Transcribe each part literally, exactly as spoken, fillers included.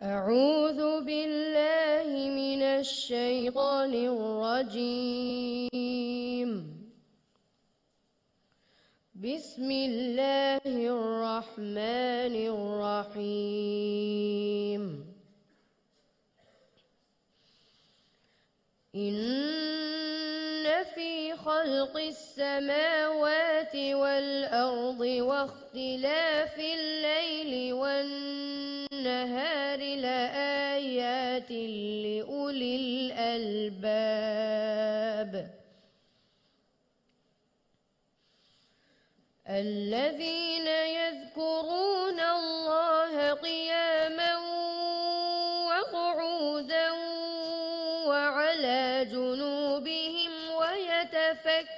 أعوذ بالله من الشيطان الرجيم. بسم الله الرحمن الرحيم. إن في خلق السماوات والأرض واختلاف الليل والنهار لآيات لأولي الألباب. الذين يذكرون الله قياما وقعودا وعلى جنوبهم ويتفكرون،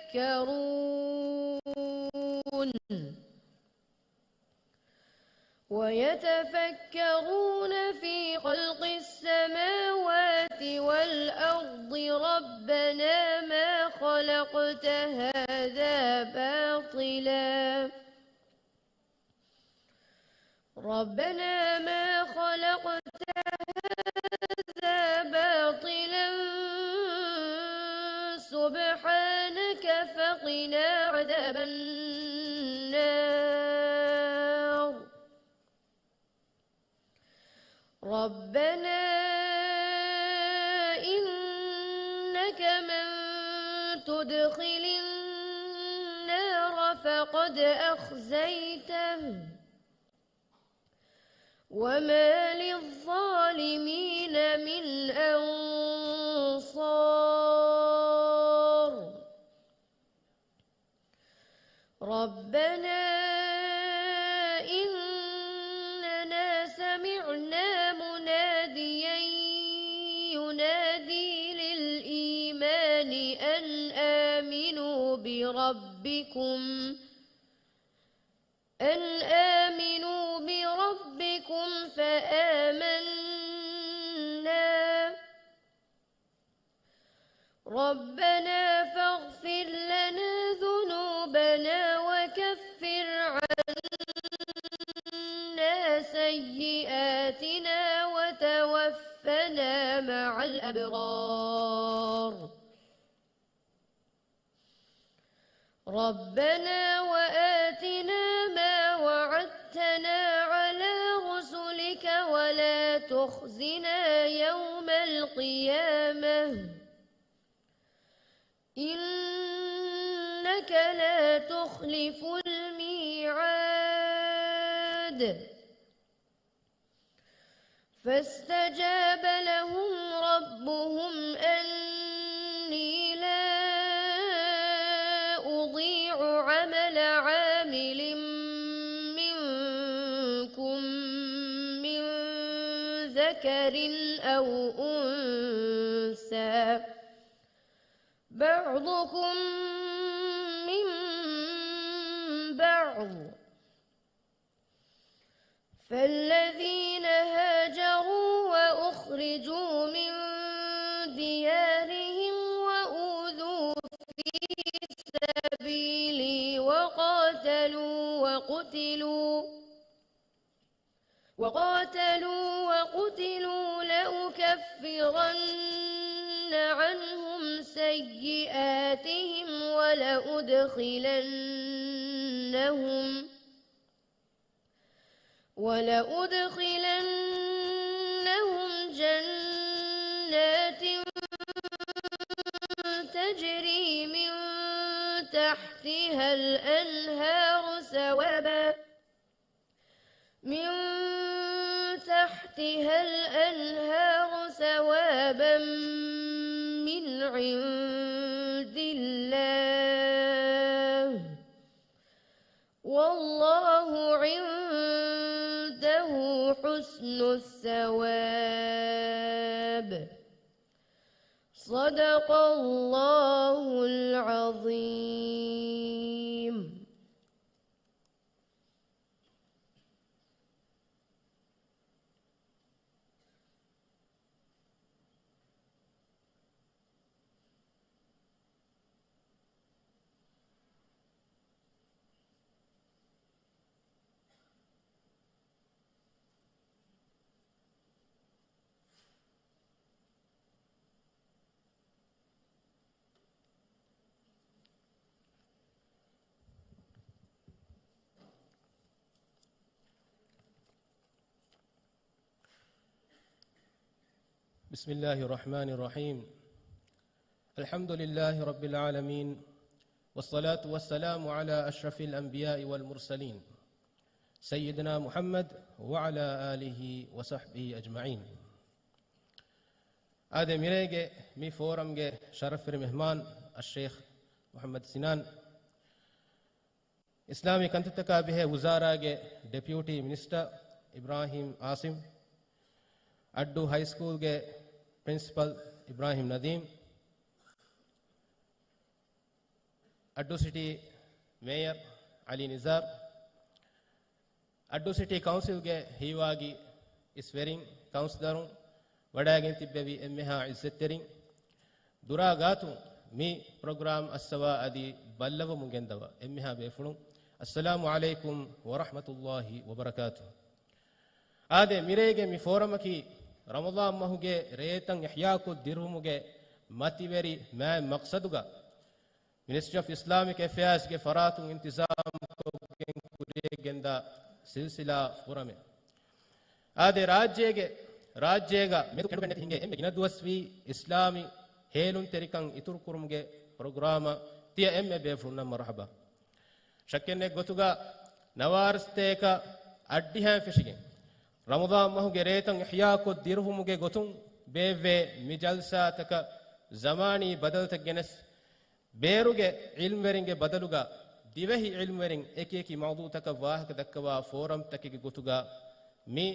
ويتفكرون في خلق السماوات والأرض ربنا ما خلقت هذا باطلا، ربنا ما خلقت هذا باطلا سبحانك فقنا عذاب النار. ربنا إنك من تدخل النار فقد أخزيته، وما للظالمين من أنصار. ربنا إننا سمعنا مناديا ينادي للإيمان أن آمنوا بربكم، أن آمنوا بربكم فآمنا، ربنا فاغفر لنا ذنوبنا وكفر عنا سيئاتنا وتوفنا مع الأبرار. ربنا وآتنا ما وعدتنا على رسلك ولا تخزنا يوم القيامة إنك لا تخلف الميعاد. فاستجاب لهم ربهم أني لا أضيع عمل عامل منكم من ذكر أو أنثى بعضكم من بعض، فالذين هاجروا وأخرجوا من ديارهم وأوذوا في سبيلي وقاتلوا وقتلوا وقتلوا وقتلوا لأكفرن عنهم سيئاتهم ولأدخلنهم ولأدخلنهم جنات تجري من تحتها الأنهار ثوابا من تحتها الأنهار ثوابا من عند الله والله عنده حسن الثواب. صدق الله العظيم. بسم الله الرحمن الرحيم. الحمد لله رب العالمين، والصلاة والسلام على أشرف الأنبياء والمرسلين، سيدنا محمد وعلى آله وصحبه أجمعين. އާދެ، މިރޭގެ މި ފޯރަމްގެ ޝަރަފްވެރި މެހްމާން އައްޝޭޚް މުޙައްމަދު ސިނާން، އިސްލާމީ ކަންތައްތަކާ ބެހޭ ވުޒާރާގެ ޑެޕިއުޓީ މިނިސްޓަރ އިބްރާހީމް އާސިމް، އައްޑޫ ހައިސްކޫލްގެ ޕްރިންސިޕަލް އިބްރާހީމް ނަދީމް، އައްޑޫ ސިޓީ މޭޔަރ އަލީ ނިޒާރް، އައްޑޫ ސިޓީ ކައުންސިލްގެ ހީވާގި އިސްވެރިން، ކައުންސިލަރުން، ވަޑައިގެން ތިއްބެވި އެންމެހާ އިއްޒަތްތެރިން، ދުރާ ގާތުން މި ޕްރޮގްރާމް އައްސަވާ އަދި ބައްލަވަމުން ގެންދަވާ އެންމެހާ ބޭފުޅުން، އައްސަލާމު ޢަލައިކުމް ވަރަޙްމަތުﷲި ވަބަރަކާތުހު. އާދެ، މިރޭގެ މި ފޯރަމަކީ ރަމަޟާން މަހުގެ ރޭތައް އިޙްޔާކޮށް ދިރުވުމުގެ މަތިވެރި މާތް މަޤްޞަދުގަ މިނިސްޓްރީ އޮފް އިސްލާމިކް އެފެއާޒްގެ ފަރާތުން އިންތިޒާމްކޮށްގެން ކުރިޔަށްގެންދާ ސިލްސިލާ ފޯރަމެއް. އާދެ، ރާއްޖޭގެ، ރާއްޖޭގަ މެދު ކެނޑުގެންނެތި ހިނގޭ އެންމެ ގިނަ ދުވަސްވީ އިސްލާމީ ހޭލުންތެރިކަން އިތުރުކުރުމުގެ ޕްރޮގްރާމަށް ތިޔަ އެންމެ ބޭފުޅުންނަށް މަރުޙަބާ. ޝައްކެއްނެތް ގޮތުގަ ނަވާރަސްތޭކަ އައްޑިހައިން ފެށިގެން، ރަމަޟާން މަހުގެ ރޭތައް އިޙްޔާކޮށް ދިރުވުމުގެ ގޮތުން ބޭއްވޭ މި ޖަލްސާތަކަށް ޒަމާނީ ބަދަލުތައް ގެނެސް، ބޭރުގެ ޢިލްމްވެރިންގެ ބަދަލުގަ ދިވެހި ޢިލްމްވެރިން އެކިއެކި މައުޟޫޢުތަކަށް ވާހަކަ ދައްކަވާ ފޯރަމްތަކެއްގެ ގޮތުގަ މި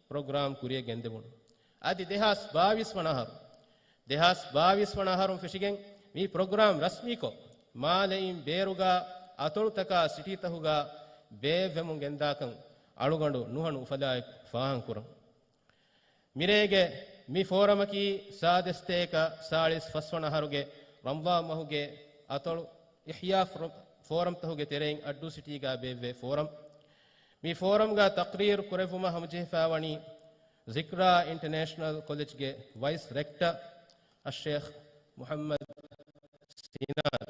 ޕްރޮގްރާމް ކުރިޔަށް ގެންދެވުނު. އަދި ދެހާސް ބާވީސް ވަނަ އަހަރު، ދެހާސް ބާވީސް ވަނަ އަހަރުން ފެށިގެން މި ޕްރޮގްރާމް ރަސްމީކޮށް، މާލެއިން ބޭރުގަ އަތޮޅުތަކާ ސިޓީތަހުގަ ބޭއްވެމުން ގެންދާކަން އަޅުގަނޑު ނުހަނު އުފަލާއެކު ފާހަގަކުރަން. މިރޭގެ މި ފޯރަމަކީ ސާދަސްތޭކަ ސާޅީސް ފަސްވަނަ އަހަރުގެ ރަމަޟާން މަހުގެ އަތޮޅު އިޙްޔާ ފްރޮ-، ފޯރަމްތަހުގެ ތެރެއިން އައްޑޫ ސިޓީގަ ބޭއްވޭ ފޯރަމް. މި ފޯރަމްގަ ތަޤްރީރު ކުރެއްވުމަށް ހަމަޖެހިފައިވަނީ ޒިކްރާ އިންޓަނޭޝަނަލް ކޮލެޖްގެ ވައިސް ރެކްޓަރ އައްޝޭޚް މުޙައްމަދު ސިނާން.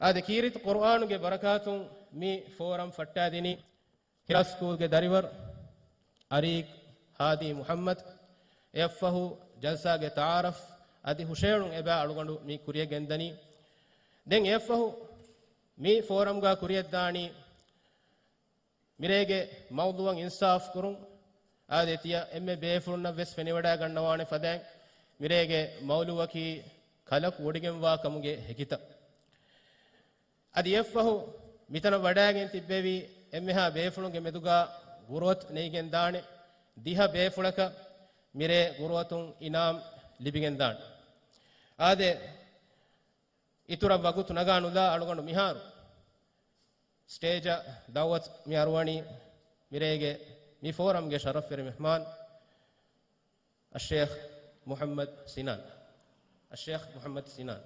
އާދެ، ކީރިތި ޤުރުއާނުގެ ބަރަކާތުން މި ފޯރަމް ފައްޓާދިނީ. ހިރާ ސްކޫލްގެ ދަރިވަރު އަރީގް ހާދީ މުޙައްމަދު، އެއަށްފަހު ޖަލްސާގެ ތަޢާރަފް އަދި ހުށައެޅުން އެބަ އަޅުގަނޑު މި ކުރިޔަށް ގެންދަނީ. ދެން އެއަށްފަހު މި ފޯރަމްގަ ކުރިޔަށްދާނީ މިރޭގެ މައުޟޫޢަށް އިންސާފް ކުރުން، އާދެ، ތިޔަ އެންމެ ބޭފުޅުންނަށް ވެސް ފެނިވަޑައިގަންނަވާނެ ފަދައިން މިރޭގެ މައުޟޫޢަކީ ކަލަކު ވޮޑިގެންވާ ކަމުގެ ހެކިތައް. އަދި އެއަށްފަހު މިތަނަށް ވަޑައިގެން ތިއްބެވި އެންމެހާ ބޭފުޅުންގެ މެދުގަ ގުރުއަތު ނެތްގެންދާނެ ދިހަ ބޭފުޅަކަށް މިރޭ ގުރުއަތުން އިނާމް ލިބިގެންދާނެ. އާދެ، އިތުރަށް ވަގުތު ނަގާ ނުލާ އަޅުގަނޑު މިހާރު ސްޓޭޖަށް ދަޢުވަތު މި އަރުވަނީ މިރޭގެ މި ފޯރަމްގެ ޝަރަފްވެރި މެހްމާން އައްޝޭޚް މުޙައްމަދު ސިނާން. އައްޝޭޚް މުޙައްމަދު ސިނާން.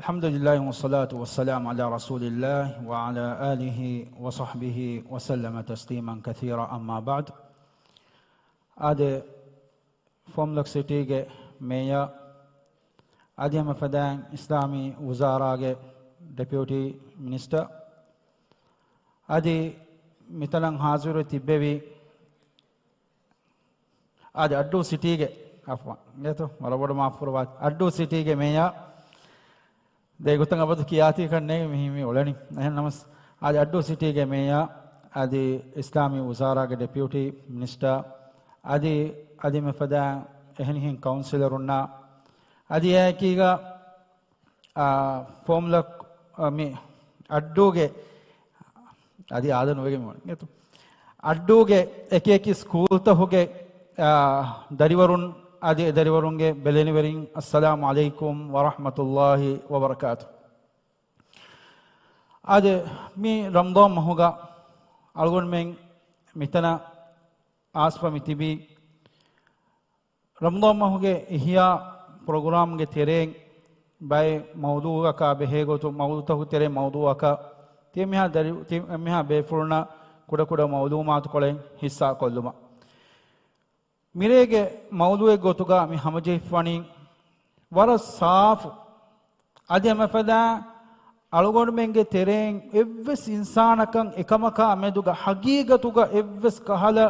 الحمد لله والصلاة والسلام على رسول الله وعلى آله وصحبه وسلم تسليما كثيرا، أما بعد. އާދެ، ފޮމްލޮކް ސިޓީގެ މޭޔަރ، އަދި ހަމަ ފަދައިން އިސްލާމީ ވުޒާރާގެ ޑެޕިއުޓީ މިނިސްޓަރ، އަދި މިތަނަށް ހާޒިރު ތިއްބެވި އާދެ، އައްޑޫ ސިޓީގެ، އަފްވާން، އޭތޯ، ވަރަށް ބޮޑަށް މާފު ކުރައްވާތި. އައްޑޫ ސިޓީގެ މޭޔަރ، ދޭ ގޮތަށް އަބަދު ކިޔާތީކަން ނޭނގެ މިހި މި އުޅެނީ. އެހެން ނަމަސް، އަދި އައްޑޫ ސިޓީގެ މޭޔަރ، އަދި އިސްލާމީ ވުޒާރާގެ ޑެޕިއުޓީ މިނިސްޓަރ، އަދި، އަދި މިފަދަ އެހެނިހެން ކައުންސިލަރުންނާ، އަދި އެއާއެކީގަ، އާ، ފޮމްލޮކް، އާ، މި އައްޑޫގެ އަދި އާދަ ނުވެގެން މިވަނީ. އެތު. އައްޑޫގެ އެކިއެކި ސްކޫލްތަހުގެ، އާ، ދަރިވަރުން އަދި އެ ދަރިވަރުންގެ ބެލެނިވެރިން، އައްސަލާމު ޢަލައިކުމް ވަރަޙްމަތުﷲި ވަބަރަކާތު. އާދެ، މި ރަމަޟާން މަހުގަ އަޅުގަނޑުމެން މިތަނަށް އާސްފަ މި ތިބީ، ރަމަޟާން މަހުގެ އިޙްޔާ ޕްރޮގްރާމްގެ ތެރެއިން ބައެއް މައުޟޫޢަކާ ބެހޭގޮތުން، މައުޟޫޢުތަކުގެ ތެރެއިން މައުޟޫޢަކަށް ތިޔަ މިހާ ދަރި-، ތި-، މިހާ ބޭފުޅުންނަށް ކުޑަކުޑަ މައުލޫމާތުކޮޅެއް ހިއްސާކޮށްލުމަށް. މިރޭގެ މައުޟޫޢެއް ގޮތުގަ މި ހަމަޖެހިފަނީ ވަރަށް ސާފު، އަދި އެމަފަދަ އަޅުގަނޑުމެންގެ ތެރެއިން އެއްވެސް އިންސާނަކަށް އެކަމަކާ މެދުގަ ހަގީގަތުގަ އެއްވެސް ކަހަލަ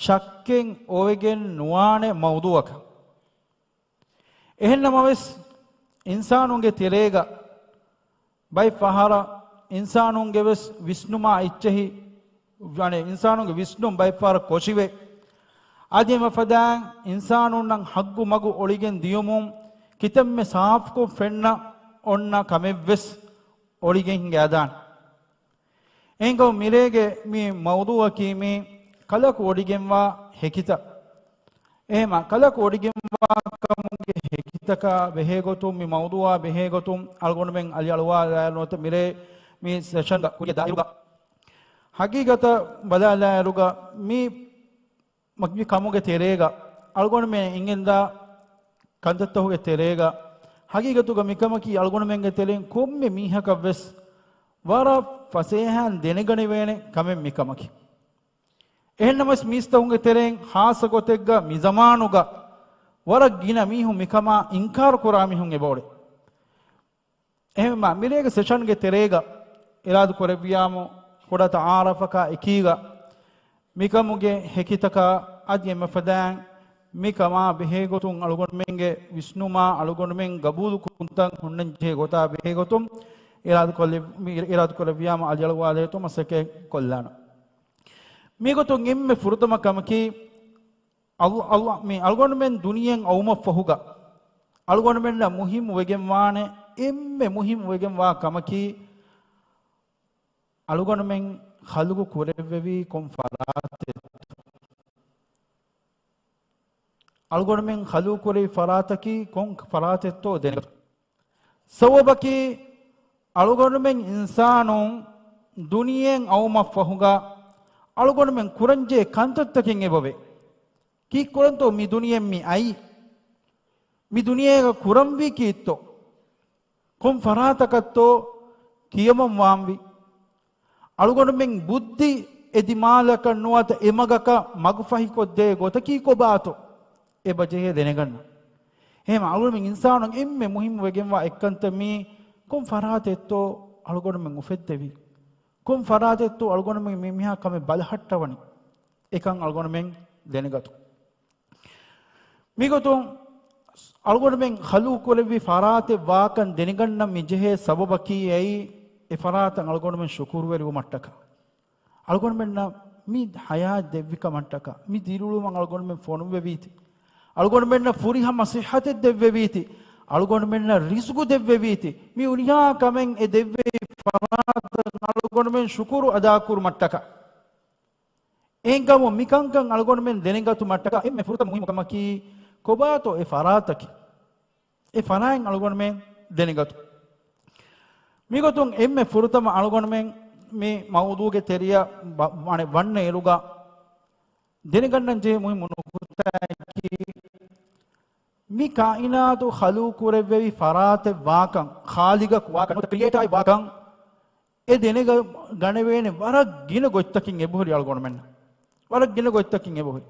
ޝައްކެއް އޮވެގެން ނުވާނެ މައުޟޫޢަކަށް. އެހެންނަމަވެސް، އިންސާނުންގެ ތެރޭގަ ބައެއް ފަހަރަށް އިންސާނުންގެ ވެސް ވިސްނުމާ އެއްޗެހި، އަނެއް އިންސާނުންގެ ވިސްނުން ބައެއް ފަހަރަށް ކޮށިވެ، އަދި އެމަފަދައިން އިންސާނުންނަށް ހައްގު މަގު އޮޅިގެން ދިޔުމުން ކިތަންމެ ސާފުކޮށް ފެންނަ އޮންނަ ކަމެއްވެސް އޮޅިގެން ހިނގާދާނެ. އެހެންކަމުން މިރޭގެ މި މައުޟޫޢަކީ މި ކަލަކު ވޮޑިގެންވާ ހެކިތައް. އެހެމަ ކަލަކު ވޮޑިގެންވާ ކަމުގެ ހެކިތަކާ ބެހޭގޮތުން، މި މައުޟޫޢާ ބެހޭގޮތުން އަޅުގަނޑުމެން އަލިއަޅުވާލާއިރު ނުވަތަ މިރޭ މި ސެޝަންގަ ކުރިއަށް ދާއިރުގަ ހަގީގަތަށް ބަލާލާއިރުގަ މި މަ-، މި ކަމުގެ ތެރޭގަ އަޅުގަނޑުމެން އިނގެންދާ ކަންތައްތަކުގެ ތެރޭގަ ހަގީގަތުގަ މިކަމަކީ އަޅުގަނޑުމެންގެ ތެރެއިން ކޮންމެ މީހަކަށްވެސް ވަރަށް ފަސޭހައިން ދެނެގަނެވޭނެ ކަމެއް މިކަމަކީ. އެހެންނަމަވެސް މީސްތަކުންގެ ތެރެއިން ޚާއްޞަ ގޮތެއްގަ މިޒަމާނުގަ ވަރަށް ގިނަ މީހުން މިކަމާ އިންކާރު ކުރާ މީހުން އެބައުޅޭ. އެހެންވީމާ، މިރޭގެ ސެޝަންގެ ތެރޭގަ އިރާދަ ކުރެއްވިޔާމު ކުޑަ ތަޢާރަފަކާ އެކީގަ މިކަމުގެ ހެކިތަކާ އަދި އެމަފަދައިން މިކަމާ ބެހޭގޮތުން އަޅުގަނޑުމެންގެ ވިސްނުމާ އަޅުގަނޑުމެން ގަބޫލު ކުންތައް ހުންނަން ޖެހޭ ގޮތާ ބެހޭގޮތުން އިރާދަކޮށްލެ-، މި އިރާދަ ކުރެއްވިޔާމު އަލިއަޅުވާލޭތޯ މަސައްކަތް ކޮށްލާނަން. މިގޮތުން އެންމެ ފުރަތަމަ ކަމަކީ، އަލް-، އަލް-، މި އަޅުގަނޑުމެން ދުނިޔެއިން އައުމަށްފަހުގަ، އަޅުގަނޑުމެންނަށް މުހިއްމު ވެގެންވާނެ، އެންމެ މުހިއްމު ވެގެންވާ ކަމަކީ، އަޅުގަނޑުމެން ޚަލްޤު ކުރެއްވެވީ ކޮން ފަރާތެއް؟ އަޅުގަނޑުމެން ޚަލްޤު ކުރެވި ފަރާތަކީ ކޮން ފަރާތެއްތޯ ދެނެގަތު. ސަބަބަކީ، އަޅުގަނޑުމެން އިންސާނުން ދުނިޔެއިން އައުމަށްފަހުގަ، އަޅުގަނޑުމެން ކުރަންޖެހޭ ކަންތައްތަކެއް އެބަވޭ. ކީއްކުރަންތޯ މި ދުނިޔެއިން މި އައީ؟ މި ދުނިޔޭގަ ކުރަންވީ ކީއްތޯ؟ ކޮން ފަރާތަކަށްތޯ ކިޔަމަން ވާންވީ؟ އަޅުގަނޑުމެން ބުއްދި އެ ދިމާލަކަށް ނުވަތަ އެ މަގަކަށް މަގުފަހިކޮށްދޭ ގޮތަކީ ކޮބާތޯ؟ އެބަ ޖެހޭ ދެނެގަންނަ. އެހެން އަޅުގަނޑުމެން އިންސާނުން އެންމެ މުހިއްމު ވެގެންވާ އެއްކަންތައް މީ ކޮން ފަރާތެއްތޯ އަޅުގަނޑުމެން އުފެއްދެވީ؟ ކޮން ފަރާތެއްތޯ އަޅުގަނޑުމެން މި މިހާ ކަމެއް ބަލަހައްޓަވަނީ؟ އެކަން އަޅުގަނޑުމެން ދެނެގަތު. މިގޮތުން އަޅުގަނޑުމެން ޚަލްޤު ކުރެއްވި ފަރާތެއް ވާކަން ދެނެގަންނަން މި ޖެހޭ ސަބަބަކީ އެއީ، އެ ފަރާތަށް އަޅުގަނޑުމެން ޝުކުރުވެރިވުމަށްޓަކާ. އަޅުގަނޑުމެންނަށް މި ޙަޔާތް ދެއްވިކަމަށްޓަކާ، މި ދިރިއުޅުމަށް އަޅުގަނޑުމެން ފޮނުއްވެވީތީ. އަޅުގަނޑުމެންނަށް ފުރިހަމަ ޞިއްޙަތެއް ދެއްވެވީތީ. އަޅުގަނޑުމެންނަށް ރިޒުގު ދެއްވެވީތީ. މި ހުރިހާ ކަމެއް އެ ދެއްވެވި ފަރާތަށް އަޅުގަނޑުމެން ޝުކުރު އަދާކުރުމަށްޓަކާ. އެހެންކަމުން މިކަންކަން އަޅުގަނޑުމެން ދެނެގަތުމަށްޓަކާ އެންމެ ފުރަތަމަ މުހިއްމު ކަމަކީ ކޮބާތޯ އެ ފަރާތަކީ؟ އެ ފަރާތް އަޅުގަނޑުމެން ދެނެގަތު. މިގޮތުން އެންމެ ފުރަތަމަ އަޅުގަނޑުމެން މި މައުޟޫޢުގެ ތެރެއަށް ބަ-، ވަން-، ވަންނަ އިރުގަ ދެނެގަންނަން ޖެހޭ މުހިއްމު ނުކުތާއަކީ، މި ކާއިނާތު ޚަލްޤު ކުރެއްވެވި ފަރާތެއް ވާކަން، ޚާލިޤަކު ވާކަން، ނުވަތަ ކްރިއޭޓާއެއް ވާކަން، އެ ދެނެގަ-، ގަނެވޭނެ ވަރަށް ގިނަ ގޮތްތަކެއް އެބަހުރި އަޅުގަނޑުމެންނަށް. ވަރަށް ގިނަ ގޮތްތަކެއް އެބަހުރި.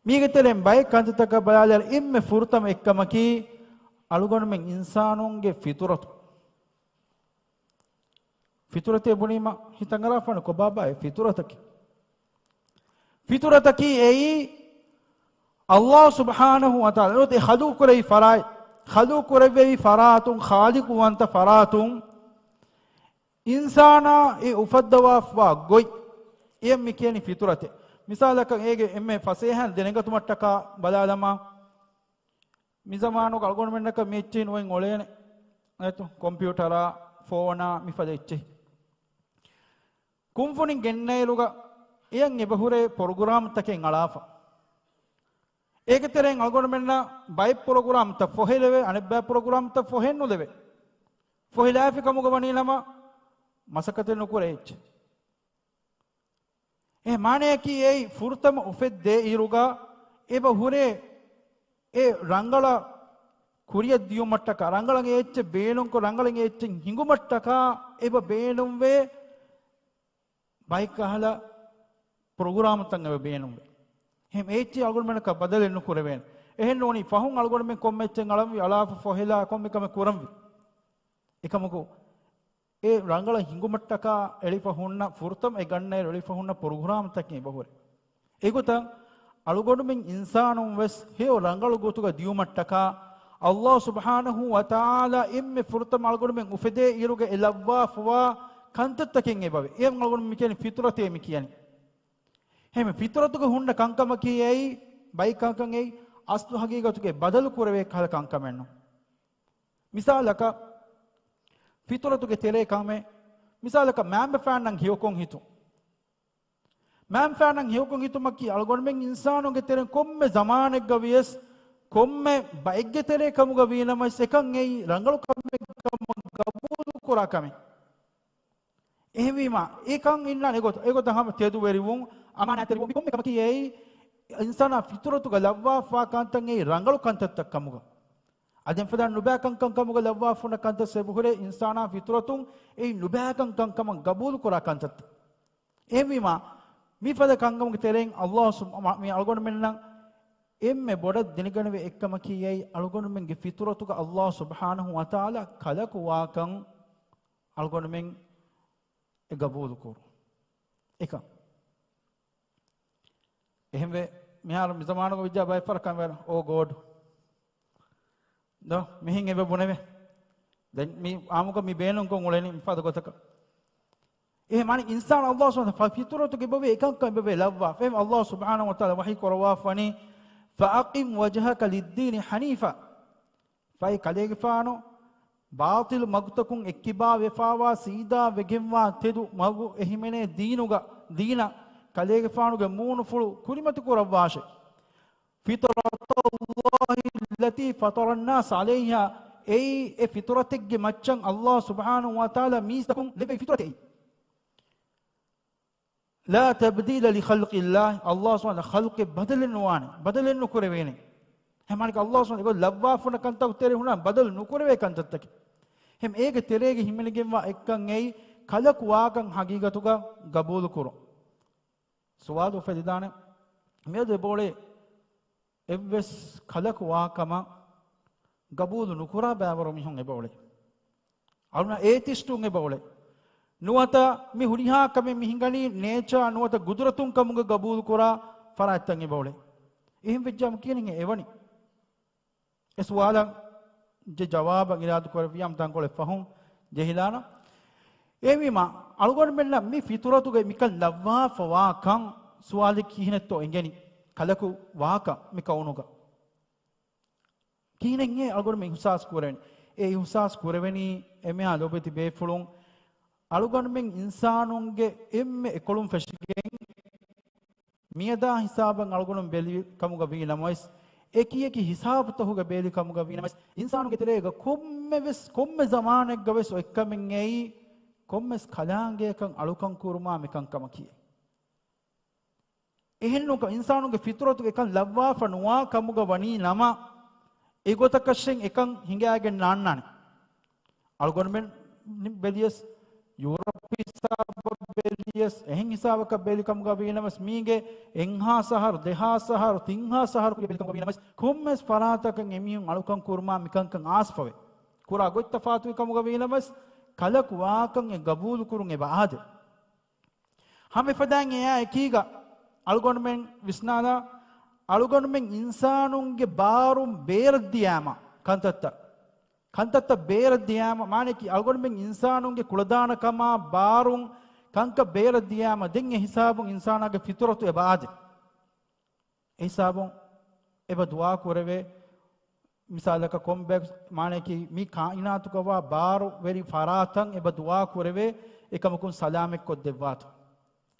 މީގެ ތެރެއިން ބައެއް ކަންތައްތަކަށް ބަލާލާއިރު އެންމެ ފުރަތަމަ އެއްކަމަކީ، އަޅުގަނޑުމެން އިންސާނުންގެ ފިޠުރަތު. ފިޠުރަތޭ ބުނީމަ ހިތަށް އަރާފާނެ ކޮބާބާ އެ ފިޠުރަތަކީ؟ ފިޠުރަތަކީ އެއީ، ﷲ ސުބްޙާނަހޫ ވަތަޢާލާ އެ ޚަލްޤު ކުރެއްވި ފަރާތް، ޚަލްޤު ކުރެއްވެވި ފަރާތުން، ޚާލިޤުވަންތަ ފަރާތުން، އިންސާނާ އެ އުފައްދަވާފަވާ ގޮތް، އެޔަށް މި ކިޔަނީ ފިޠުރަތޭ. މިސާލަކަށް އޭގެ އެންމެ ފަސޭހައިން ދެނެގަތުމަށްޓަކާ ބަލާލަމާ، މި ޒަމާނުގަ އަޅުގަނޑުމެންނަކަށް މި އެއްޗެހި ނުވެން އޮޅޭނެ. އެތު، ކޮމްޕިއުޓަރާ، ފޯނާ، މިފަދަ އެއްޗެހި. ކުންފުނި ގެންނައިރުގަ އެޔަށް އެބަހުރޭ ޕްރޮގްރާމްތަކެއް އަޅާފަ. އޭގެ ތެރެއިން އަޅުގަނޑުމެންނަށް ބައެއް ޕްރޮގްރާމްތައް ފޮހެލެވޭ، އަނެއްބައި ޕްރޮގްރާމްތައް ފޮހެއްނުލެވޭ. ފޮހެލާފި ކަމުގަ ވަނީ ނަމަ، މަސައްކަތެއް ނުކުރޭ އެއްޗެއް. އެ މާނަޔަކީ އެއީ ފުރަތަމަ އުފެއްދޭ އިރުގަ އެބަ ހުރޭ އެ ރަނގަޅަށް ކުރިއަށް ދިޔުމަށްޓަކާ، ރަނގަޅަށް އެ އެއްޗެއް ބޭނުންކޮށް، ރަނގަޅަށް އެ އެއްޗެއް ހިނގުމަށްޓަކާ އެބަ ބޭނުންވޭ ބައެއް ކަހަލަ ޕްރޮގްރާމްތައް އެބަ ބޭނުންވޭ. އެހެން އެ އެއްޗެއް އަޅުގަނޑުމެންނަކަށް ބަދަލެއް ނުކުރެވޭނެ. އެހެން ނޫނީ ފަހުން އަޅުގަނޑުމެން ކޮންމެ އެއްޗެއް އަޅަންވީ އަޅާފަ ފޮހެލާ ކޮންމެ ކަމެއް ކުރަންވީ. އެކަމަކު އެ ރަނގަޅަށް ހިނގުމަށްޓަކާ އެޅިފަ ހުންނަ ފުރަތަމަ އެ ގަންނައިރު އެޅިފަ ހުންނަ ޕްރޮގްރާމްތަކެއް އެބަހުރޭ. އެގޮތަށް އަޅުގަނޑުމެން އިންސާނުން ވެސް ހެޔޮ ރަނގަޅު ގޮތުގަ ދިޔުމަށްޓަކާ ﷲ ސުބްޙާނަހޫ ވަތަޢާލާ އެންމެ ފުރަތަމަ އަޅުގަނޑުމެން އުފެދޭ އިރުގަ އެ ލައްވާފަވާ ކަންތައްތަކެއް އެބަވޭ. އެއަށް އަޅުގަނޑު މި ކިޔަނީ ފިޠުރަތޭ މި ކިޔަނީ. އެހެން ފިޠުރަތުގަ ހުންނަ ކަންކަމަކީ އެއީ، ބައި ކަންކަން އެއީ، އަސްލު ހަގީގަތުގައި ބަދަލު ކުރެވޭ ކަހަލަ ކަންކަމެއް ނޫން. މިސާލަކަށް، ފިޠުރަތުގެ ތެރޭ ކަމެއް، މިސާލަކަށް މައިންބަފައިންނަށް ހެޔޮކޮށް ހިތުން. މައިންބަފައިންނަށް ހެޔޮކޮށް ހިތުމަކީ އަޅުގަނޑުމެން އިންސާނުންގެ ތެރެއިން ކޮންމެ ޒަމާނެއްގަ ވިޔަސް، ކޮންމެ ބައެއްގެ ތެރޭ ކަމުގަ ވީނަމަވެސް އެކަން އެއީ ރަނގަޅު ކަމެއް ކަމަށް ގަބޫލު ކުރާ ކަމެއް. އެހެންވީމަ، އެކަން އިންނާނެ އެގޮތަށް، އެގޮތަށް ހަމަ ތެދުވެރިވުން، އަމާނާތްތެރިވުން، މި ކޮންމެ ކަމަކީ އެއީ އިންސާނާ ފިޠުރަތުގަ ލައްވާފާ ކަންތައް އެއީ ރަނގަޅު ކަންތައްތައް ކަމުގަ. އަދި އެފަދަ ނުބައި ކަންކަން ކަމުގަ ލައްވާފުންނަ ކަންތައް އެބަހުރޭ އިންސާނާ ފިޠުރަތުން އެއީ ނުބައި ކަންކަން ކަމަށް ގަބޫލު ކުރާ ކަންތައްތައް. އެހެންވީމާ، މިފަދަ ކަންކަމުގެ ތެރެއިން ﷲ ސުބް-، މި އަޅުގަނޑުމެންނަށް އެންމެ ބޮޑަށް ދެނެގަނެވޭ އެއްކަމަކީ އެއީ އަޅުގަނޑުމެންގެ ފިޠުރަތުގަ ﷲ ސުބްޙާނަހޫ ވަތަޢާލާ ކަލަކު ވާކަން އަޅުގަނޑުމެން އެ ގަބޫލު ކުރުން. އެކަން. އެހެންވެ، މިހާރު މި ޒަމާނުގަ ވެއްޖާ ބައެއް ފަހަރަށް ކަން ވެއްޖެ، އޯ ގޯޑް. ދޯ، މިހެން އެބަ ބުނެވޭ. ދެން މި އާއްމުކޮށް މި ބޭނުންކޮށް އުޅެނީ މިފަދަ ގޮތަކަށް. އެހެން މާނަ އިންސާން ﷲ ސުބްޙާނަހޫ ވަތަޢާލާ ފިޠުރަތުގަ އެބަވޭ އެކަންކަން އެބަވޭ ލައްވާ. ފެހެން ﷲ ސުބްޙާނަހޫ ވަތަޢާލާ ވަޙީ ކުރައްވާފަވަނީ، فَأَقِمْ وَجْهَكَ لِلدِّينِ حَنِيفًا. ފައި ކަލޭގެފާނު ބާޠިލު މަގުތަކުން އެއްކިބާ ވެފާވާ ސީދާ ވެގެންވާ ތެދު މަގު އެހިމެނޭ ދީނުގަ، ދީނަށް ކަލޭގެފާނުގެ މޫނުފުޅު ކުރިމަތި ކުރައްވާށޭ. فِطْرَتَ اللَّهِ الَّتِي فَطَرَ النَّاسَ عَلَيْهَا. އެއީ އެ ފިޠުރަތެއްގެ މައްޗަށް ﷲ ސުބްޙާނަހޫ ވަތަޢާލާ މީސްތަކުން ލެއްވި ފިޠުރަތެއް. لَا تَبْدِيلَ لِخَلْقِ اللَّهِ. ﷲ ސުބްޙާނަހޫ ޚަލްޤެއް ބަދަލެއް ނުވާނެ، ބަދަލެއް ނުކުރެވޭނެ. އެހެން މާނައަކީ ﷲ ސުބްޙާނަހޫ ވަތަޢާލާ ލައްވާފުންނަ ކަންތައް ތެރޭ ހުންނަ ބަދަލު ނުކުރެވޭ ކަންތައްތަކެއް. އެހެން އޭގެ ތެރޭގަ ހިމެނިގެންވާ އެއްކަން އެއީ ކަލަކު ވާކަން ހަގީގަތުގަ ގަބޫލު ކުރުން. ސުވާލު އުފެދިދާނެ، މިއަދު އެބައުޅޭ އެއްވެސް ކަލަކު ވާކަމަށް ގަބޫލު ނުކުރާ ބައިވަރު މީހުން އެބައުޅޭ. އަޅުނަ އޭތިސްޓުން އެބައުޅޭ. ނުވަތަ މި ހުރިހާ ކަމެއް މި ހިނގަނީ ނޭޗާ ނުވަތަ ގުދުރަތުން ކަމުގަ ގަބޫލު ކުރާ ފަރާތްތައް އެބައުޅޭ. އެހެން ވެއްޖާމަ ކިހިނެއް އެވަނީ؟ އެ ސުވާލަށް ޖެ ޖަވާބަށް އިރާދަ ކުރެއްވިޔާމަ ތަންކޮޅެއް ފަހުން ޖެހިލާނަން. އެހެންވީމާ، އަޅުގަނޑުމެންނަށް މި ފިޠުރަތުގައި މިކަން ލައްވާފަވާކަން ސުވާލެއް ކިހިނެއްތޯ އެނގެނީ؟ ކަލަކު ވާކަން މި ކައުނުގަ. ކިހިނެއް އެ އަޅުގަނޑުމެން އިހުސާސް ކުރެވެނީ؟ އެ އިހުސާސް ކުރެވެނީ އެމެއާ ލޯބިވެތި ބޭފުޅުން އަޅުގަނޑުމެން އިންސާނުންގެ އެންމެ އެކޮޅުން ފެށިގެން މިއަދާ ހިސާބަށް އަޅުގަނޑު ބެލި ކަމުގަ ވީ ނަމަވެސް، އެކި އެކި ހިސާބުތަހުގަ ބޭލި ކަމުގަ ވީ ނަމަވެސް، އިންސާނުގެ ތެރޭގަ ކޮންމެވެސް، ކޮންމެ ޒަމާނެއްގަވެސް އޮތްކަމެއް އެއީ، ކޮންމެސް ކަލާނގެއަކަށް އަޅުކަން ކުރުމާ މިކަންކަމަކީ. އެހެންނޫންކަން އިންސާނުގެ ފިޠުރަތުގަ އެކަން ލައްވާފަ ނުވާ ކަމުގަ ވަނީ ނަމަ، އެގޮތަކަށެއް އެކަން ހިނގައިގެން ނާންނާނެ. އަޅުގަނޑުމެން ބެލިޔަސް، ޔޫރަޕް ހިސާބަށް ބެލިޔަސް، އެހެން ހިސާބަކަށް ބެލި ކަމުގަ ވީނަމަސް، މީގެ އެއްހާސް އަހަރު، ދެހާސް އަހަރު، ތިންހާސް އަހަރު ކުރި ބެލި ކަމުގަ ވީނަމަސް، ކޮންމެސް ފަރާތަކަށް އެމީހުން އަޅުކަން ކުރުމާ މިކަންކަން އާސްފަވޭ. ކުރާ ގޮތް ތަފާތުވި ކަމުގަ ވީނަމަސް، ކަލަކު ވާކަން އެ ގަބޫލު ކުރުން އެބަ އާދޭ. ހަމަ އެފަދައިން އެއާ އެކީގަ އަޅުގަނޑުމެން ވިސްނާލާ، އަޅުގަނޑުމެން އިންސާނުންގެ ބާރުން ބޭރަށް ދިޔާމަ ކަންތައްތައް، ކަންތައްތައް ބޭރަށް ދިޔާމަ، މާނައަކީ އަޅުގަނޑުމެން އިންސާނުންގެ ކުޅަދާނަކަމާ ބާރުން ކަންކަން ބޭރަށް ދިޔާމަ، ދެން އެ ހިސާބުން އިންސާނާގެ ފިޠުރަތު އެބަ އާދޭ. އެ ހިސާބުން އެބަ ދުޢާ ކުރެވޭ. މިސާލަކަށް ކޮންބައެއް މާނައަކީ މި ކާއިނާތުގަވާ ބާރު ވެރި ފަރާތަށް އެބަ ދުޢާ ކުރެވޭ، އެކަމަކުން ސަލާމަތްކޮށްދެއްވާތޯ.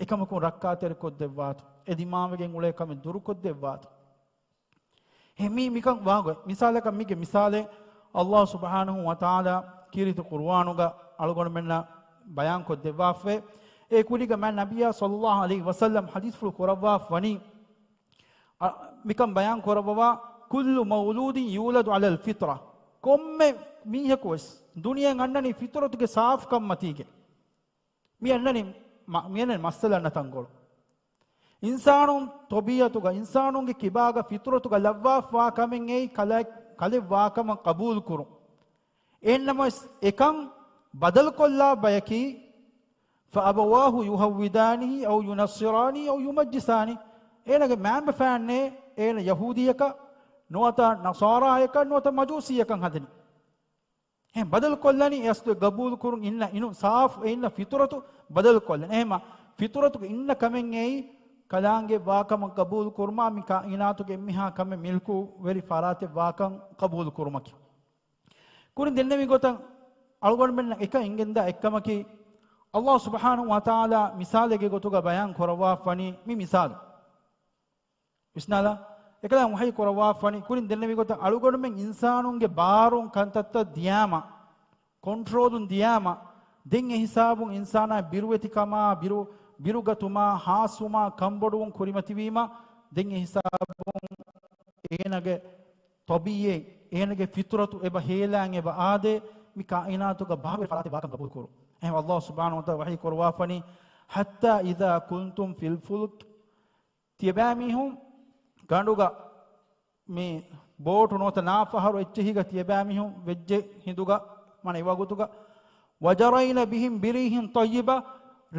އެކަމަކުން ރައްކާތެރިކޮށްދެއްވާތޯ. އެ ދިމާވެގެން އުޅޭ ކަމެއް ދުރުކޮށްދެއްވާތޯ. އެ މީ މިކަން ވާގޮތް. މިސާލަކަށް މީގެ މިސާލެއް، ﷲ ސުބްޙާނަހޫ ވަތަޢާލާ ކީރިތި ޤުރުއާނުގަ އަޅުގަނޑުމެންނަށް ބަޔާންކޮށްދެއްވާފައެވެ. އެ ކުރީގަ މާތް ނަބިއްޔާ ޞައްލައްލާހު ޢަލައިހި ވަސައްލަމް ޙަދީޘްފުޅު ކުރައްވާފަ ވަނީ، އަ، މިކަން ބަޔާން ކުރައްވަވާ، كل مولود يولد على الفطرة. ކޮންމެ މީހަކުވެސް ދުނިޔެއަށް އަންނަނީ ފިޠުރަތުގެ ސާފުކަންމަތީގަ. މި އަންނަނީ، މަ-، މި އަންނަނީ މައްސަލަ ނަތަންގޮޅު. އިންސާނުން ޠަބީޢަތުގަ، އިންސާނުންގެ ކިބާގަ ފިޠުރަތުގަ ލައްވާފަވާ ކަމެއް އެއީ ކަލަ-، ކަލެއް ވާކަމަށް ޤަބޫލުކުރުން. އެހެންނަމަވެސް އެކަން ބަދަލުކޮށްލާ ބަޔަކީ، فأبواه يهودانه أو ينصرانه أو يمجسانه. އޭނަގެ މައިންބަފައިންނޭ އޭނަ ޔަހޫދީއަކަށް ނުވަތަ ނަޞާރާއަކަށް ނުވަތަ މަޖޫސީއަކަށް ހަދަނީ. އެހެން ބަދަލުކޮށްލަނީ އަސްލު ގަބޫލުކުރުން އިންނަ އިނު ސާފު އެ އިންނަ ފިޠުރަތު ބަދަލުކޮށްލަނީ. އެހެންމަ ފިޠުރަތުގަ އިންނަ ކަމެއް އެއީ ކަލާނގެ ވާކަމަށް ގަބޫލުކުރުމާ މި ކާއިނާތުގެ އެންމެހާ ކަމެއް މިލްކުވެރި ފަރާތެއް ވާކަން ގަބޫލުކުރުމަކީ. ކުރިން ދެންނެވި ގޮތަށް އަޅުގަނޑުމެންނަށް އެކަން އެނގެންދާ އެއްކަމަކީ، ﷲ ސުބްޙާނަހޫ ވަތަޢާލާ މިސާލެއްގެ ގޮތުގަ ބަޔާން ކުރައްވާފަވަނީ މި މިސާލު. ވިސްނާލާ، އެކަލާނގެ ވަޙީ ކުރައްވާފަވަނީ، ކުރިން ދެންނެވި ގޮތަށް އަޅުގަނޑުމެން އިންސާނުންގެ ބާރުން ކަންތައްތައް ދިޔާމަ، ކޮންޓްރޯލުން ދިޔާމަ، ދެން އެ ހިސާބުން އިންސާނާ ބިރުވެތިކަމާ، ބިރު، ބިރުގަތުމާ، ހާސްވުމާ، ކަންބޮޑުވުން ކުރިމަތިވީމަ، ދެން އެ ހިސާބުން އޭނަގެ ޠަބީޢަތް، އޭނަގެ ފިޠުރަތު އެބަ ހޭލާން އެބަ އާދޭ، މި ކާއިނާތުގަ ބާރުވެރި ފަރާތެއް ވާކަން ގަބޫލުކުރުން. އެހެން ﷲ ސުބްޙާނަހޫ ވަތަޢާލާ ވަޙީ ކުރައްވާފަވަނީ، حتى إذا كنتم في الفلك، ތިޔަބައިމީހުން ގަނޑުގަ މި ބޯޓު ނުވަތަ ނާފަހަރު އެއްޗެހީގަ ތިޔަބައިމީހުން ވެއްޖެ ހިނދުގަ، މާނަ އެ ވަގުތުގަ، وجرين بهم بريح طيبة،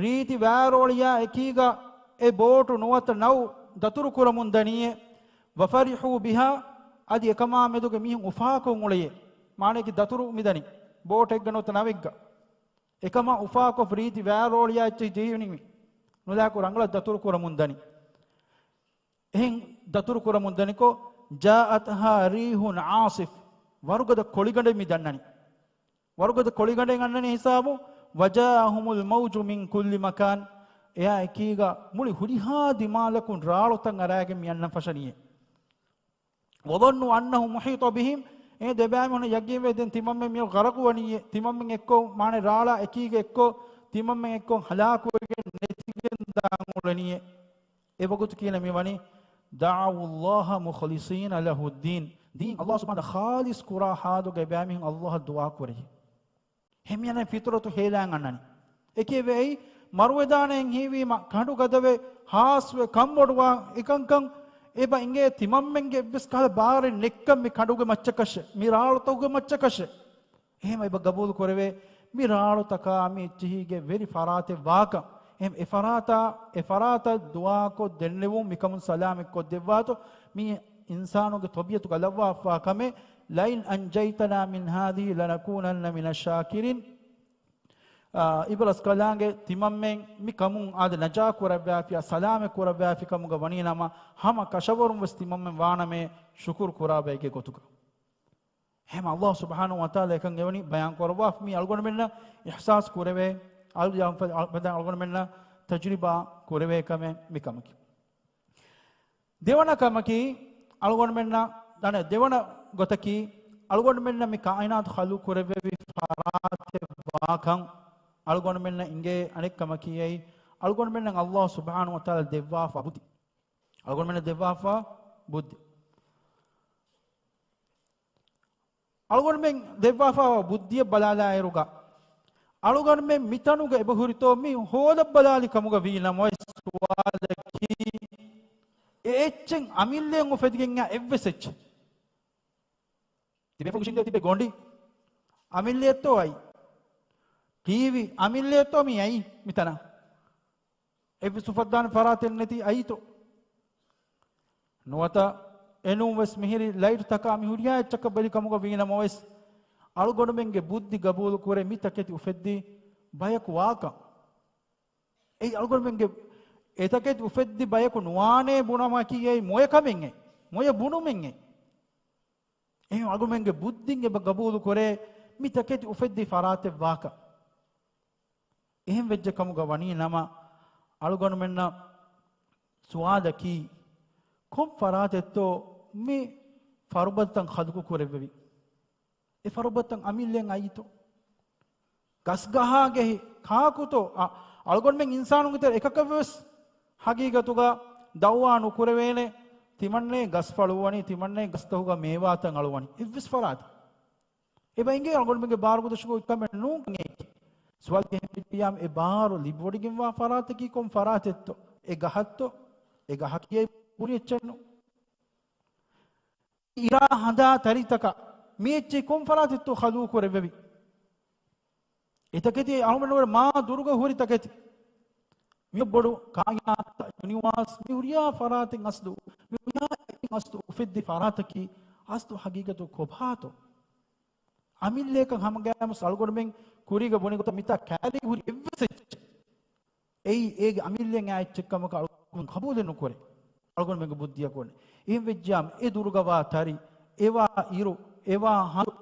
ރީތި ވާރޯޅިއާ އެކީގަ އެ ބޯޓު ނުވަތަ ނައު ދަތުރު ކުރަމުން ދަނީއޭ، وفرحوا بها، އަދި އެކަމާ މެދުގެ މީހުން އުފާކޮށް އުޅެޔޭ. މާނައަކީ ދަތުރު މިދަނީ ބޯޓެއްގަ ނުވަތަ ނައެއްގަ. އެކަމާ އުފާކޮށް ރީތި ވާރޯޅިއާ އެއްޗެހި ޖެހިނީމި ނުލާކު ރަނގަޅަށް ދަތުރު ކުރަމުން ދަނީ. އެހެން ދަތުރު ކުރަމުން ދަނިކޮށް، جاءتها ريح عاصف، ވަރުގަދަ ކޮޅިގަނޑެއް މި ދަންނަނީ. ވަރުގަދަ ކޮޅިގަނޑެއް އަންނަނީ ހިސާބު، وجاءهم الموج من كل مكان، އެއާ އެކީގަ މުޅި ހުރިހާ ދިމާލަކުން ރާޅުތައް އަރާގެން މި އަންނަން ފަށަނީއޭ. وظنوا أنهم أحيط بهم، އެ ދެބައިމީހުން ޔަގީންވެ ދެން ތިމަންމެން މި ޣަރަޤުވަނީއޭ، ތިމަންމެން އެއްކޮށް، މާނަ ރާޅާ އެކީގަ އެއްކޮށް، ތިމަންމެން އެއްކޮށް ހަލާކުވެގެން ނެތިގެން ދާން އުޅެނީއޭ. އެ ވަގުތު ކިހިނެއް މިވަނީ؟ دعوا الله مخلصين له الدين، ދީން ﷲ ސުބްޙާނަހޫ ޚާލިޞް ކުރާ ޙާލުގަ އެބައިމީހުން ﷲ އަށް ދުޢާ ކުރެއްޖެ. އެހެންވީމަ ފިޠުރަތު ހޭލާން އަންނަނީ. އެކެވެ އެއީ މަރުވެދާނެ ހީވީމަ، ކަނޑު ގަދަވެ، ހާސްވެ، ކަންބޮޑުވާ އެކަންކަން އެބަ އިނގޭ ތިމަންމެންގެ އެއްވެސް ކަހަލަ ބާރެއް ނެތްކަން މި ކަނޑުގެ މައްޗަކަށެއް، މި ރާޅުތަކުގެ މައްޗަކަށެއް. އެހެން އެބަ ގަބޫލު ކުރެވޭ، މި ރާޅުތަކާ މި އެއްޗެހީގެ ވެރި ފަރާތެއް ވާކަން. އެހެން އެ ފަރާތާ، އެ ފަރާތަށް ދުޢާކޮށް ދެންނެވުން މިކަމުން ސަލާމަތް ކޮށްދެއްވާތޯ، މި އިންސާނުގެ ޠަބީޢަތުގަ ލައްވާފާ ކަމެއް، لئن أنجيتنا من هذه لنكونن من الشاكرين. އާ، އިބްނު ޢަސްޤަލާންގެ ތިމަންމެން މި ކަމުން އާދެ ނަޖާ ކުރައްވާފިޔާ، ސަލާމަތް ކުރައްވާފި ކަމުގަ ވަނީ ނަމަ، ހަމަ ކަށަވަރުން ވެސް ތިމަންމެން ވާނަމޭ ޝުކުރު ކުރާ ބައެއްގެ ގޮތުގަ. އެހެން ﷲ ސުބްޙާނަހޫ ވަތަޢާލާ އެކަން އެވަނީ ބަޔާން ކުރައްވާ، މި އަޅުގަނޑުމެންނަށް އިޙްސާސް ކުރެވޭ، އަޅު-، އަޅުގަނޑުމެންނަށް ތަޖުރިބާ ކުރެވޭ ކަމެއް މި ކަމަކީ. ދެވަނަ ކަމަކީ، އަޅުގަނޑުމެންނަށް ދަނެ ދެވަނަ ގޮތަކީ، އަޅުގަނޑުމެންނަށް މި ކާއިނާތު ޚަލްޤު ކުރެއްވެވި ފަރާތެއް ވާކަން. އަޅުގަނޑުމެންނަށް އިނގޭ އަނެއް ކަމަކީ އެއީ، އަޅުގަނޑުމެންނަށް ﷲ ސުބްޙާނަހޫ ވަތަޢާލާ ދެއްވާފަ ބުއްދި. އަޅުގަނޑުމެންނަށް ދެއްވާފަ ބުއްދި. އަޅުގަނޑުމެން ދެއްވާފަ ބުއްދިއަށް ބަލާލާއިރުގަ، އަޅުގަނޑުމެން މިތަނުގަ އެބަހުރިތޯ މި ހޯލަށް ބަލާލި ކަމުގަ ވީނަމަވެސް، ސުވާލަކީ، އެ އެއްޗެއް އަމިއްލައަށް އުފެދިގެންޏާ އެއްވެސް އެއްޗެއް. ތިބޭފުޅުން ކުށިންދޭ ތިބޭ ގޮނޑި އަމިއްލައަށްތޯ އައީ؟ ޓީވީ އަމިއްލައަށްތޯ މި އައީ މިތަނަށް؟ އެއްވެސް އުފައްދާނެ ފަރާތެއް ނެތި އައީތޯ؟ ނުވަތަ އެނޫން ވެސް މިހިރި ލައިޓުތަކާ މި ހުރިހާ އެއްޗަކަށް ބެލި ކަމުގަ ވީނަމަވެސް، އަޅުގަނޑުމެންގެ ބުއްދި ގަބޫލު ކުރޭ މި ތަކެތި އުފެއްދި ބަޔަކު ވާކަން. އެއީ އަޅުގަނޑުމެންގެ އެތަކެތި އުފެއްދި ބަޔަކު ނުވާނޭ ބުނުމަކީ އެއީ މޮޔަ ކަމެއް އެއީ، މޮޔަ ބުނުމެއް އެއީ. އެހެން އަޅުގަނޑުމެންގެ ބުއްދިން އެބަ ގަބޫލު ކުރޭ މި ތަކެތި އުފެއްދި ފަރާތެއް ވާކަން. އެހެން ވެއްޖެ ކަމުގަ ވަނީ ނަމަ، އަޅުގަނޑުމެންނަށް ސުވާލަކީ، ކޮން ފަރާތެއްތޯ މި ފަރުބަދަތައް ޚަލްޤު ކުރެއްވެވި؟ އެ ފަރުބަދަތައް އަމިއްލައަށް އައީތޯ؟ ގަސްގަހާގެ ކާކުތޯ، އަ، އަޅުގަނޑުމެން އިންސާނުންގެ ތެރެ އެކަކަށްވެސް ހަގީގަތުގަ ދައުވާ ނުކުރެވޭނެ. ތިމަންނޭ ގަސްފަޅު ވަނީ، ތިމަންނޭ ގަސްތަކުގަ މޭވާތައް އަޅުވަނީ. އެއްވެސް ފަރާތެއް އެބަ އިނގޭ އަޅުގަނޑުމެންގެ ބާރުގަދަށުގަ އޮތްކަމެއް ނޫން ކަން އެއީ. ސުވާލު އެހެން ވެއްޖިއްޔާމު އެ ބާރު ލިބިވޮޑިގެންވާ ފަރާތަކީ ކޮން ފަރާތެއްތޯ؟ އެ ގަހަށްތޯ؟ އެ ގަހަކީ އެ ބުރި އެއްޗެއްނު. އިރާ ހަނދާ ތަރިތަކަށް މި އެއްޗެއް ކޮން ފަރާތެއްތޯ ޚަލްޤު ކުރެއްވެވި؟ އެތަކެތި އަޅުގަނޑުމެން މާ ދުރުގަ ހުރި ތަކެތި. މި ބޮޑު ކާއިނާތު، ޔުނިވާސް، މި ހުރިހާ ފަރާތެއް އަސްލު، މި ހުރިހާ އެއްޗެއް އަސްލު އުފެއްދި ފަރާތަކީ އަސްލު ހަގީގަތު ކޮބާތޯ؟ އަމިއްލައަކަށް ހަމަގައިމުވެސް އަޅުގަނޑުމެން ކުރީގަ ބުނި ގޮތަށް މިތާ ކައިރީގަ ހުރި އެއްވެސް އެއްޗެއް އެއީ އޭގެ އަމިއްލައަށް އާ އެއްޗެއް ކަމަކަށް އަޅުގަނޑު ޤަބޫލެއް ނުކުރޭ. އަޅުގަނޑުމެންގެ ބުއްދިއަކު އޮންނަ. އެހެން ވެއްޖިއްޔާމު އެ ދުރުގަ ވާ ތަރި، އެ ވާ އިރު، އެ ވާ ހަނދު،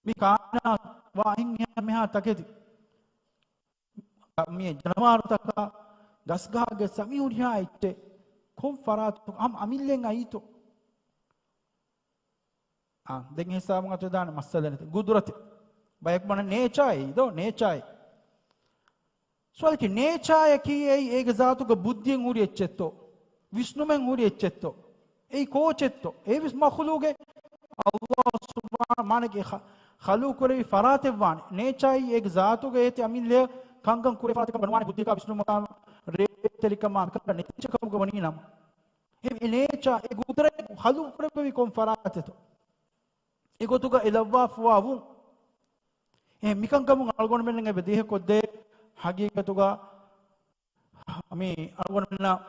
މި ކާއިނާތު ވާ އެހެން އެހެން މިހާ ތަކެތި، މި ޖަނަވާރުތަކާ، ގަސްގަހާގެ ސަ-، މި ހުރިހާ އެއްޗެއް ކޮން ފަރާތަކު ހަމަ އަމިއްލައަށް އައީތޯ؟ އާ، ދެން ހިސާބުން އަތުވެދާނެ މައްސަލަ ނެތި. ގުދުރަތެއް. ބަޔަކު ވަނީ ނޭޗާއޭ ދޯ، ނޭޗާއޭ. ސުވާލަކީ، ނޭޗާއަކީ އެއީ އޭގެ ޒާތުގަ ބުއްދިއެއް ހުރި އެއްޗެއްތޯ؟ ވިސްނުމެއް ހުރި އެއްޗެއްތޯ؟ އެއީ ކޯޗެއްތޯ؟ އެއީވެސް މަޚްލޫގެއް. ﷲ ސުބްޙާނަހޫ ވަތަޢާލާގެ ޚަ-، ޚަލްޤު ކުރެއްވި ފަރާތެއް ވާނެ. ނޭޗާއީ އޭގެ ޒާތުގަ އޭތި އަމިއްލައަށް ކަންކަން ކުރެވޭ ފަރާތެއް ކަމަށް ވަނީ ބުއްދިއަކާ ވިސްނުމަކާ ރޭވިތެރިކަމާ މިކަންކަން ނެތިއްޗެއް ކަމުގަ ވަނީ ނަމަ. އެ ނޭޗާ، އެ ގުދުރަތް ޚަލްޤު ކުރެއްވެވީ ކޮން ފަރާތެއްތޯ؟ އެގޮތުގަ އެ ލައްވާފަވާ ވުން. އެ މިކަންކަމުން އަޅުގަނޑުމެންނަށް އެބަ ދޭހަކޮށްދޭ ހަގީގަތުގަ މި އަޅުގަނޑުމެންނަށް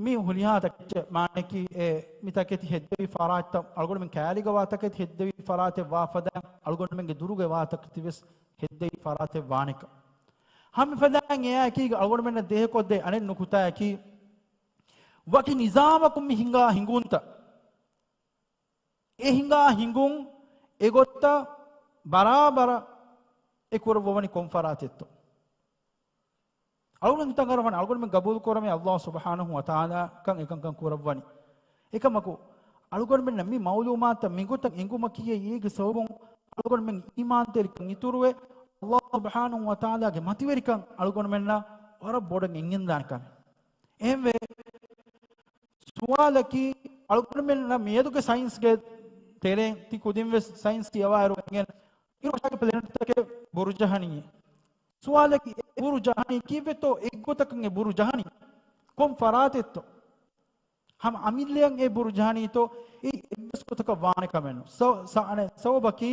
މި ހުރިހާ ތަކެއްޗެއް މާނައަކީ އެ މި ތަކެތި ހެއްދެވި ފަރާތްތައް އަޅުގަނޑުމެން ކައިރީގަ ވާ ތަކެތި ހެއްދެވި ފަރާތެއް ވާ ފަދައިން އަޅުގަނޑުމެންގެ ދުރުގަ ވާ ތަކެތިވެސް ހެއްދެވި ފަރާތެއް ވާނެކަން. ހަމަ ފަދައިން އެއާއެކީގަ އަޅުގަނޑުމެންނަށް ދޭހަކޮށްދޭ އަނެއް ނުކުތާއަކީ ވަކި ނިޒާމަކުން މި ހިނގާ ހިނގުންތައް. އެ ހިނގާ ހިނގުން އެގޮތަށް ބަރާބަރަށް އެ ކުރައްވަވަނީ ކޮން ފަރާތެއްތޯ؟ އަޅުގަނޑު ހިތަށް އަރަވާނެ އަޅުގަނޑުމެން ގަބޫލު ކުރަމޭ ﷲ ސުބްޙާނަހޫ ވަތަޢާލާ ކަން އެކަންކަން ކުރައްވަނީ. އެކަމަކު، އަޅުގަނޑުމެންނަށް މި މަޢުލޫމާތުތައް މިގޮތަށް އެނގުމަކީ އޭގެ ސަބަބުން އަޅުގަނޑުމެން އީމާންތެރިކަން އިތުރުވެ، ﷲ ސުބްޙާނަހޫ ވަތަޢާލާގެ މަތިވެރިކަން އަޅުގަނޑުމެންނަށް ވަރަށް ބޮޑަށް އެނގެންދާނެ ކަމެއް. އެހެންވެ، ސުވާލަކީ، އަޅުގަނޑުމެންނަށް މިއަދުގެ ސައިންސްގެ ތެރޭ ތި ކުދިންވެސް ސައިންސް ކިޔަވާއިރު އެނގެން އިރުއަށާގެ ޕްލެނެޓްތަކެއް ބުރު ޖަހަނީ. ސުވާލަކީ، އެ ބުރު ޖަހަނީ ކީއްވެތޯ؟ އެއްގޮތަކަށް އެ ބުރު ޖަހަނީ ކޮން ފަރާތެއްތޯ؟ ހަމަ އަމިއްލައަށް އެ ބުރު ޖަހަނީތޯ؟ އެއީ އެއްވެސް ގޮތަކަށް ވާނެ ކަމެއް ނޫން. ސަ-، ސަ-، އަނެއް ސަބަބަކީ،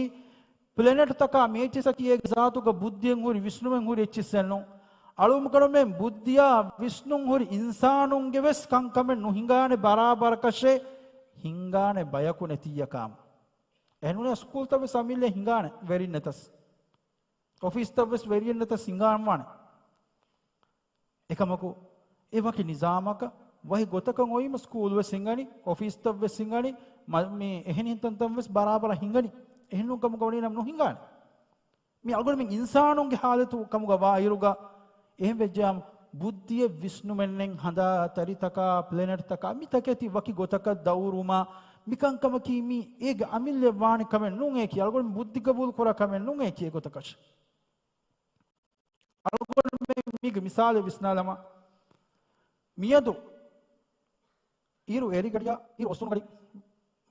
ޕްލެނެޓްތަކާ މޭޗެސްއަކީ އޭގެ ޒާތުގަ ބުއްދިއެއް ހުރި، ވިސްނުމެއް ހުރި އެއްޗިއްސެއް ނޫން. އަޅުގަނޑުމެން ބުއްދިއާ ވިސްނުން ހުރި އިންސާނުންގެ ވެސް ކަންކަމެއް ނުހިނގާނެ ބަރާބަރަކަށެއް ހިނގާނެ ބަޔަކު ނެތިއްޔާ ކަމަށް. އެހެންނޫނީ ސްކޫލްތައް ވެސް އަމިއްލަ ހިނގާނެ ވެރިން ނެތަސް. އޮފީސްތައް ވެސް ވެރިން ނެތަސް ހިނގާންވާނެ. އެކަމަކު، އެ ވަކި ނިޒާމަކަށް ވަކި ގޮތަކަށް އޮވީމަ ސްކޫލް ވެސް ހިނގަނީ، އޮފީސްތައް ވެސް ހިނގަނީ، މަ-، މި އެހެނިހެން ތަންތަން ވެސް ބަރާބަރަށް ހިނގަނީ. އެހެންނޫން ކަމުގަ ވަނީ ނަމަ ނުހިނގާނެ. މި އަޅުގަނޑުމެން އިންސާނުންގެ ހާލަތު ކަމުގަ ވާއިރުގަ، އެހެން ވެއްޖެއާމު ބުއްދިއެއް ވިސްނުމެއްނެތް ހަނދާ ތަރިތަކާ، ޕްލެނެޓްތަކާ، މި ތަކެތި ވަކި ގޮތަކަށް ދައުރުވުމާ، މި ކަންކަމަކީ މީ އޭގެ އަމިއްލައަށް ވާނެ ކަމެއް ނޫނޭކީ، އަޅުގަނޑު ބުއްދި ގަބޫލު ކުރާ ކަމެއް ނޫނޭކީ އެގޮތަކަށް. އަޅުގަނޑުމެން މީގެ މިސާލެއް ވިސްނާލަމާ، މިއަދު އިރު އެރިގަޑިއާ، އިރު އޮއްސުނު ގަޑި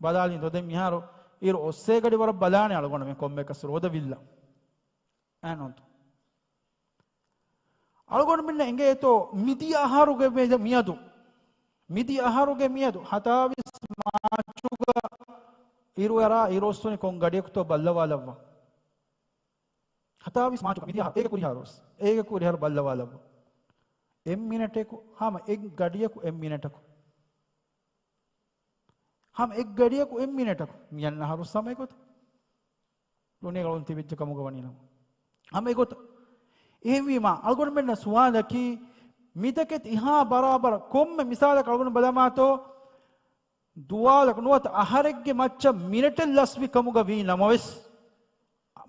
ބަލާލިން ދޯ. ދެން މިހާރު އިރު އޮއްސޭ ގަޑި ވަރަށް ބަލާނެ އަޅުގަނޑުމެން ކޮންމެއަކަސް ރޯދަ ވިއްލަ. އެއްނުތަ؟ އަޅުގަނޑުމެންނަށް އެނގޭތޯ މިދިޔަ އަހަރުގެ މެ-، މިއަދު، މިދިޔަ އަހަރުގެ މިއަދު ހަތާވީސް މާޗުގަ އިރުއަރާ އިރު އޮއްސުނީ ކޮން ގަޑިއަކުތޯ ބައްލަވާލައްވާ. ހަތާވީސް މާޗުގަ މިދިޔަ އޭގެ ކުރިހާ ރޯސް، އޭގެ ކުރިހާ ބައްލަވާލައްވާ. އެއް މިނެޓެކު، ހަމަ އެއް ގަޑިއަކު އެއް މިނެޓަކު. ހަމަ އެއް ގަޑިއަކު އެއް މިނެޓަކު. މިއަންނަ އަހަރު ސަމައި ގޮތަށް. ލޮނި ގަޅުން ތިބިއްޖެ ކަމުގަ ވަނީ ނަމަ. ހަމަ އެގޮތަށް. އެހެންވީމާ، އަޅުގަނޑުމެންނަށް ސުވާލަކީ، މިތަކެތި އެހާ ބަރާބަރަށް ކޮންމެ މިސާލަކަށް އަޅުގަނޑު ބަލަމާތޯ، ދުވާލަކު ނުވަތަ އަހަރެއްގެ މައްޗަށް މިނެޓެއް ލަސްވި ކަމުގަ ވީ ނަމަވެސް،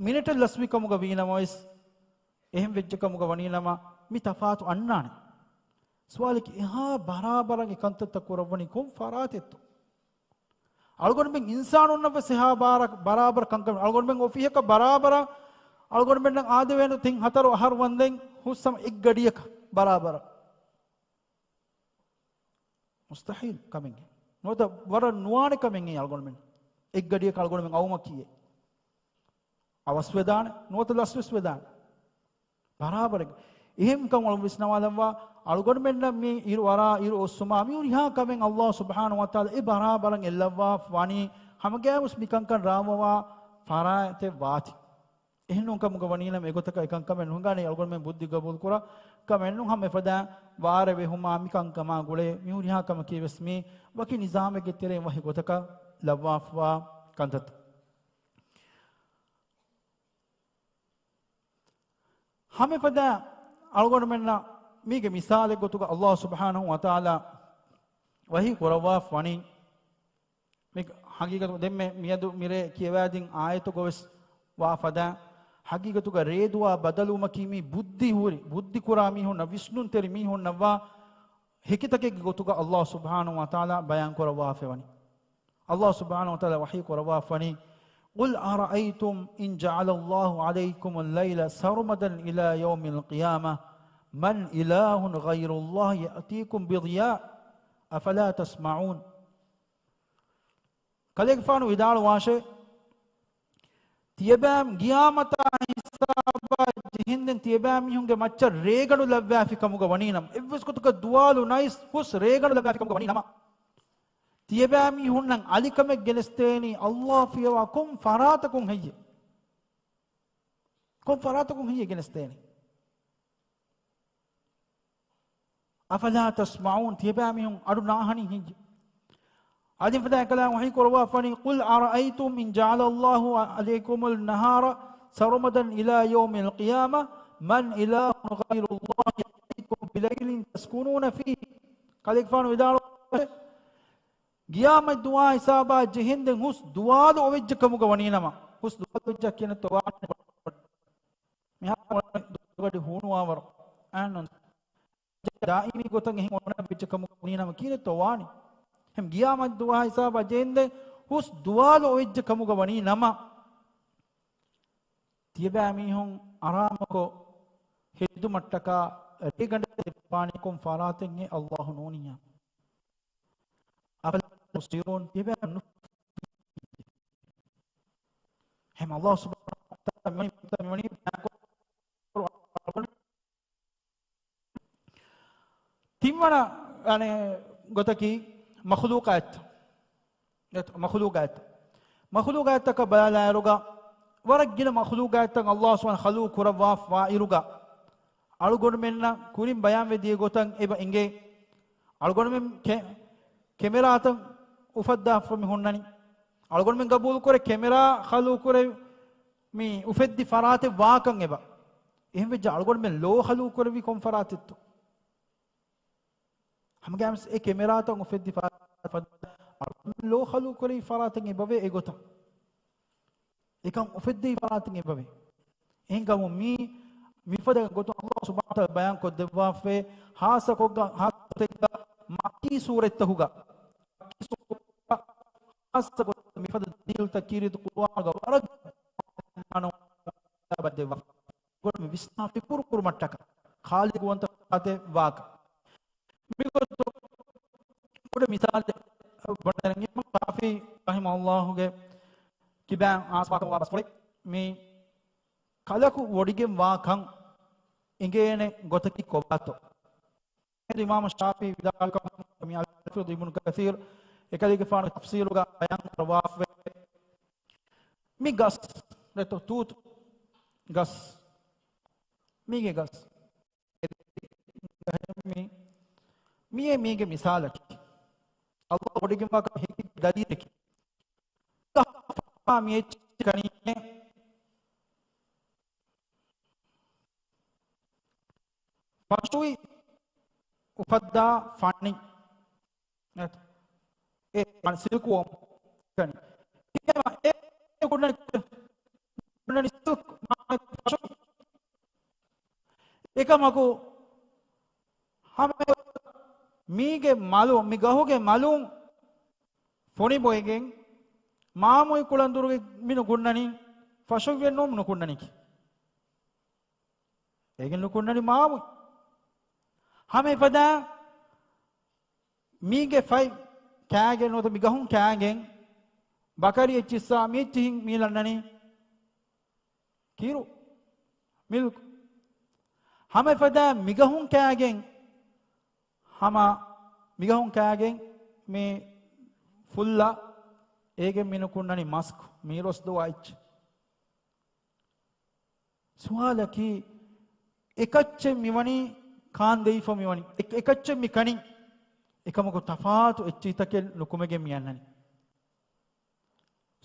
މިނެޓެއް ލަސްވި ކަމުގަ ވީ ނަމަވެސް، އެހެން ވެއްޖެ ކަމުގަ ވަނީ ނަމަ، މި ތަފާތު އަންނާނެ. ސުވާލަކީ، އެހާ ބަރާބަރަށް އެ ކަންތައްތައް ކުރައްވަނީ ކޮން ފަރާތެއްތޯ؟ އަޅުގަނޑުމެން އިންސާނުންނަށް ވެސް އެހާ ބާރަ-، ބަރާބަރަށް ކަންކަން، އަޅުގަނޑުމެން އޮފީހަކަށް ބަރާބަރަށް އަޅުގަނޑުމެންނަށް އާދެވޭނެ ތިން ހަތަރު އަހަރު ވަންދެން ހުސް ހަމަ އެއްގަޑިއަކަށް ބަރާބަރަށް. މުސްތަޙީލު ކަމެއް. ނުވަތަ ވަރަށް ނުވާނެ ކަމެއް އެއީ އަޅުގަނޑުމެން އެއްގަޑިއަކަށް އަޅުގަނޑުމެން އައުމަކީ. އަވަސްވެދާނެ، ނުވަތަ ލަސްވެސް ވެދާނެ. ބަރާބަރަށް. އެހެން ކަމަށް ވިސްނަވާލައްވާ، އަޅުގަނޑުމެންނަށް މި އިރު އަރާ، އިރު އޮއްސުމާ، މި ހުރިހާ ކަމެއް އައްލާހު ސުބްޙާނަހު ވަތަޢާލާ އެ ބަރާބަރަށް އެއްލައްވާ ވަނީ، ހަމަގައިމުވެސް މިކަންކަން ރާވަވާ ފަރާތެއް ވާތީ. އެހެންނޫން ކަމުގަ ވަނީނަމަ އެގޮތަކަށް އެކަންކަމެއް ނުހިނގާނެ، އަޅުގަނޑުމެން ބުއްދި ގަބޫލުކުރާ ކަމެއް ނޫން. ހަމަ އެފަދަ ވާރޭ ވެހުމާ މިކަންކަމާ ގުޅޭ މި ހުރިހާ ކަމަކީ ވެސް މީ ވަކި ނިޒާމެއްގެ ތެރެއިން ވަހި ގޮތަކަށް ލައްވާފަވާ ކަންތައްތައް. ހަމަ އެފަދަ އަޅުގަނޑުމެންނަށް މީގެ މިސާލެއް ގޮތުގަ އައްލާހު ސުބްޙާނަހު ވަތަޢާލާ ވަޙީ ކުރައްވާފަ ވަނީ، މި ޙަޤީޤަތު ދެންމެ މިއަދު މިރޭ ކިޔަވާދިން އާޔަތުގަވެސް ވާ ފަދަ ޙަޤީޤަތުގަ ރޭދުވާ ބަދަލުވުމަކީ މީ ބުއްދި ހުރި، ބުއްދި ކުރާ މީހުންނަށް، ވިސްނުންތެރި މީހުންނަށްވާ ހެކިތަކެއްގެ ގޮތުގަ އައްލާހު ސުބްޙާނަހު ވަތަޢާލާ ބަޔާން ކުރައްވާފަ ވަނީ. އައްލާހު ސުބްޙާނަހު ވަތަޢާލާ ވަޙީ ކުރައްވާފަ ވަނީ، قل أرأيتم إن جعل الله عليكم الليل سرمدا إلى يوم القيامة من إله غير الله يأتيكم بضياء أفلا تسمعون. ކަލޭގެފާނު ވިދާޅުވާށޭ، ތިޔަބައި ގިޔާމަތާ ހިސާބާ ޖެހެންދެން ތިޔަބައިމީހުންގެ މައްޗަށް ރޭގަނޑު ލައްވާފި ކަމުގަ ވަނީނަމަ، އެއްވެސް ގޮތަކަށް ދުވާލު ނައިސް ހުސް ރޭގަނޑު ލައްވާފި ކަމުގަ ވަނީނަމަ، ތިޔަބައިމީހުންނަށް އަލިކަމެއް ގެނެސްދޭނީ އައްލާހު ފިޔަވާ ކޮން ފަރާތަކުން ހެއްޔޭ؟ ކޮން ފަރާތަކުން ހެއްޔޭ ގެނެސްދޭނީ؟ أفلا تسمعون، ތިޔަބައިމީހުން އަޑު ނާހަނީ ހެއްޔޭ؟ އަދި ފަދަ އެކަލާ ވަޙީ ކުރައްވާފަ ވަނީ، قل أرأيتم إن جعل الله عليكم النهار سرمدا إلى يوم القيامة من إله غير الله يأتيكم بليل تسكنون فيه. ކަލޭގެފާނު ވިދާޅުވާށޭ، ގިޔާމަތް ދުވާ ހިސާބާ ޖެހެންދެން ހުސް ދުވާލު އޮވެއްޖެ ކަމުގަ ވަނީނަމަ، ހުސް ދުވާލު އޮވެއްޖެ ކިޔަން ތޯވާނެ. މިހާރު ދުވާލުގަޑި ހޫނުވާވަރު. އާން ދާއިމީ ގޮތަށް އެހެން އޮންނަ ވެއްޖެ ކަމުގަ ވަނީ ނަމަ ކިޔަން ތޯވާނެ. އެހެން ގިޔާމަތް ދުވާ ހިސާބާ ޖެހެންދެން ހުސް ދުވާލު އޮވެއްޖެ ކަމުގަ ވަނީ ނަމަ، ތިޔަބައިމީހުން އަރާމުކޮށް ހެދުމަށްޓަކާ ރޭގަނޑެއް ދެއްވާނީ ކޮން ފަރާތެއްހޭ އައްލާހު ނޫނިއްޔާ؟ أفلا تبصرون، ތިޔަބައިމީހުން ނު-، އެހެން އައްލާހު ސުބްޙާނަހު ވަ ތަޢާލާ މިވަނީ، މިވަނީ ބަޔާންކޮށް ތިންވަނަ، އަނެއް، ގޮތަކީ މަޚްލޫޤާތް. އެތަ-، މަޚްލޫޤާތް. މަޚްލޫޤާތްތަކަށް ބަލާލާއިރުގަ، ވަރަށް ގިނަ މަޚްލޫޤާތްތައް އައްލާހު ސުބްޙާނަހު ވަ ތަޢާލާ ޚަލްޤު ކުރައްވާފައިވާއިރުގަ، އަޅުގަނޑުމެންނަށް ކުރިން ބަޔާންވެ ދިޔަ ގޮތަށް އެބަ އެނގޭ. އަޅުގަނޑުމެން ކެ-، ކެމެރާތައް އުފައްދާފަ މި ހުންނަނީ. އަޅުގަނޑުމެން ގަބޫލުކުރޭ ކެމެރާ ޚަލްޤު ކުރެ މި އުފެއްދި ފަރާތެއް ވާކަން އެބަ. އެހެން ވެއްޖެ އަޅުގަނޑުމެން ލޯ ޚަލްޤު ކުރެއްވީ ކޮން ފަރާތެއްތޯ؟ ހަމަގައިމުވެސް އެ ކެމެރާތައް އުފެއްދި ފަރާތް އަޅުގަނޑުމެން ލޯ ޚަލްޤު ކުރެއްވި ފަރާތެއް އެބަވޭ އެގޮތަށް. އެކަން އުފެއްދެވި ފަރާތެއް އެބަވޭ. އެހެންކަމުން މީ މިފަދަ ގޮތުން އައްލާހު ސުބްޙާނަހު ވަ ތަޢާލާ ބަޔާން ކޮށްދެއްވާފައި، ހާއްސަކޮށްގަ-، ހާއްސަ ގޮތެއްގަ މައްކީ ސޫރަތްތަކުގަ، މައްކީ ސޫރަތްތަކުގަ ހާއްސަ ގޮތަށް މިފަދަ ދަލީލުތައް ކީރިތި ޤުރުއާނުގަ ވަރަށް ބައްދެއްވާ. ގޮތް މި ވިސްނާ ފިކުރު ކުރުމަށްޓަކާ ޚާލިޤުވަންތަ ފަރާތެއް ވާކަން. މިގޮތުން ކުޑަ މިސާލެއް ބުނެދެން، އިމާމު ޝާފިޢީ ރަޙިމަހުﷲގެ ކިބައިން އާސް ވާކަން ވާ ބަސްފުޅެއް، މި ކަލަކު ވޮޑިގެން ވާކަން އެނގޭނެ ގޮތަކީ ކޮބާތޯ؟ އެހިނދު އިމާމު ޝާފިޢީ ވިދާޅުވި ކަމަށް މި އަލްޙާފިޡު އިބްނު ކަޘީރު އެކަލޭގެފާނުގެ ތަފްސީރުގަ ބަޔާން ކުރައްވާފައި، މި ގަސް، ދެތޯ ތޫތު ގަސް، މީގެ ގަސް، މި، މިއޭ މީގެ މިސާލަކީ. އައްލާހު ވޮޑިގެންވާކަމަށް ހެކި ދަލީލަކީ. މި އެއްޗެއް ކަނީ ފަށުއި އުފައްދާ ފަނި. އެ ސިލްކް ވޯމް ކަނި. އެ ކުންނަނި، ކުންނަނި ސިލްކް މާ ފަށު. އެކަމަކު ހަމަ މީގެ މަލު، މި ގަހުގެ މަލުން ފޮނި ބޮއެގެން މާމޮތް ކުޅަނދުރުގެ މި ނުކުންނަނީ ފަށުއްޔެއް ނޫން ނުކުންނަނީކީ. އޭގެން ނުކުންނަނީ މާމު. ހަމަ އެފަދަ މީގެ ފަތް ކާގެން ނުވަތަ މިގަހުން ކާގެން ބަކަރި އެއްޗިއްސާ މިއެއްޗިހިން މީލަންނަނީ ކިރު، މިލްކް. ހަމަ އެފަދަ މިގަހުން ކާގެން، ހަމަ މިގަހުން ކާގެން މި ފުއްލަ އޭގެން މިނުކުންނަނީ މަސްކު، މީރޮސް ދުވާ އެއްޗެއް. ސުވާލަކީ، އެކައްޗެއް މިވަނީ ކާންދެވިފަ މިވަނީ، އެ-، އެކައްޗެއް މި ކަނީ، އެކަމަކު ތަފާތު އެއްޗިތަކެއް ނުކުމެގެން މި އަންނަނީ.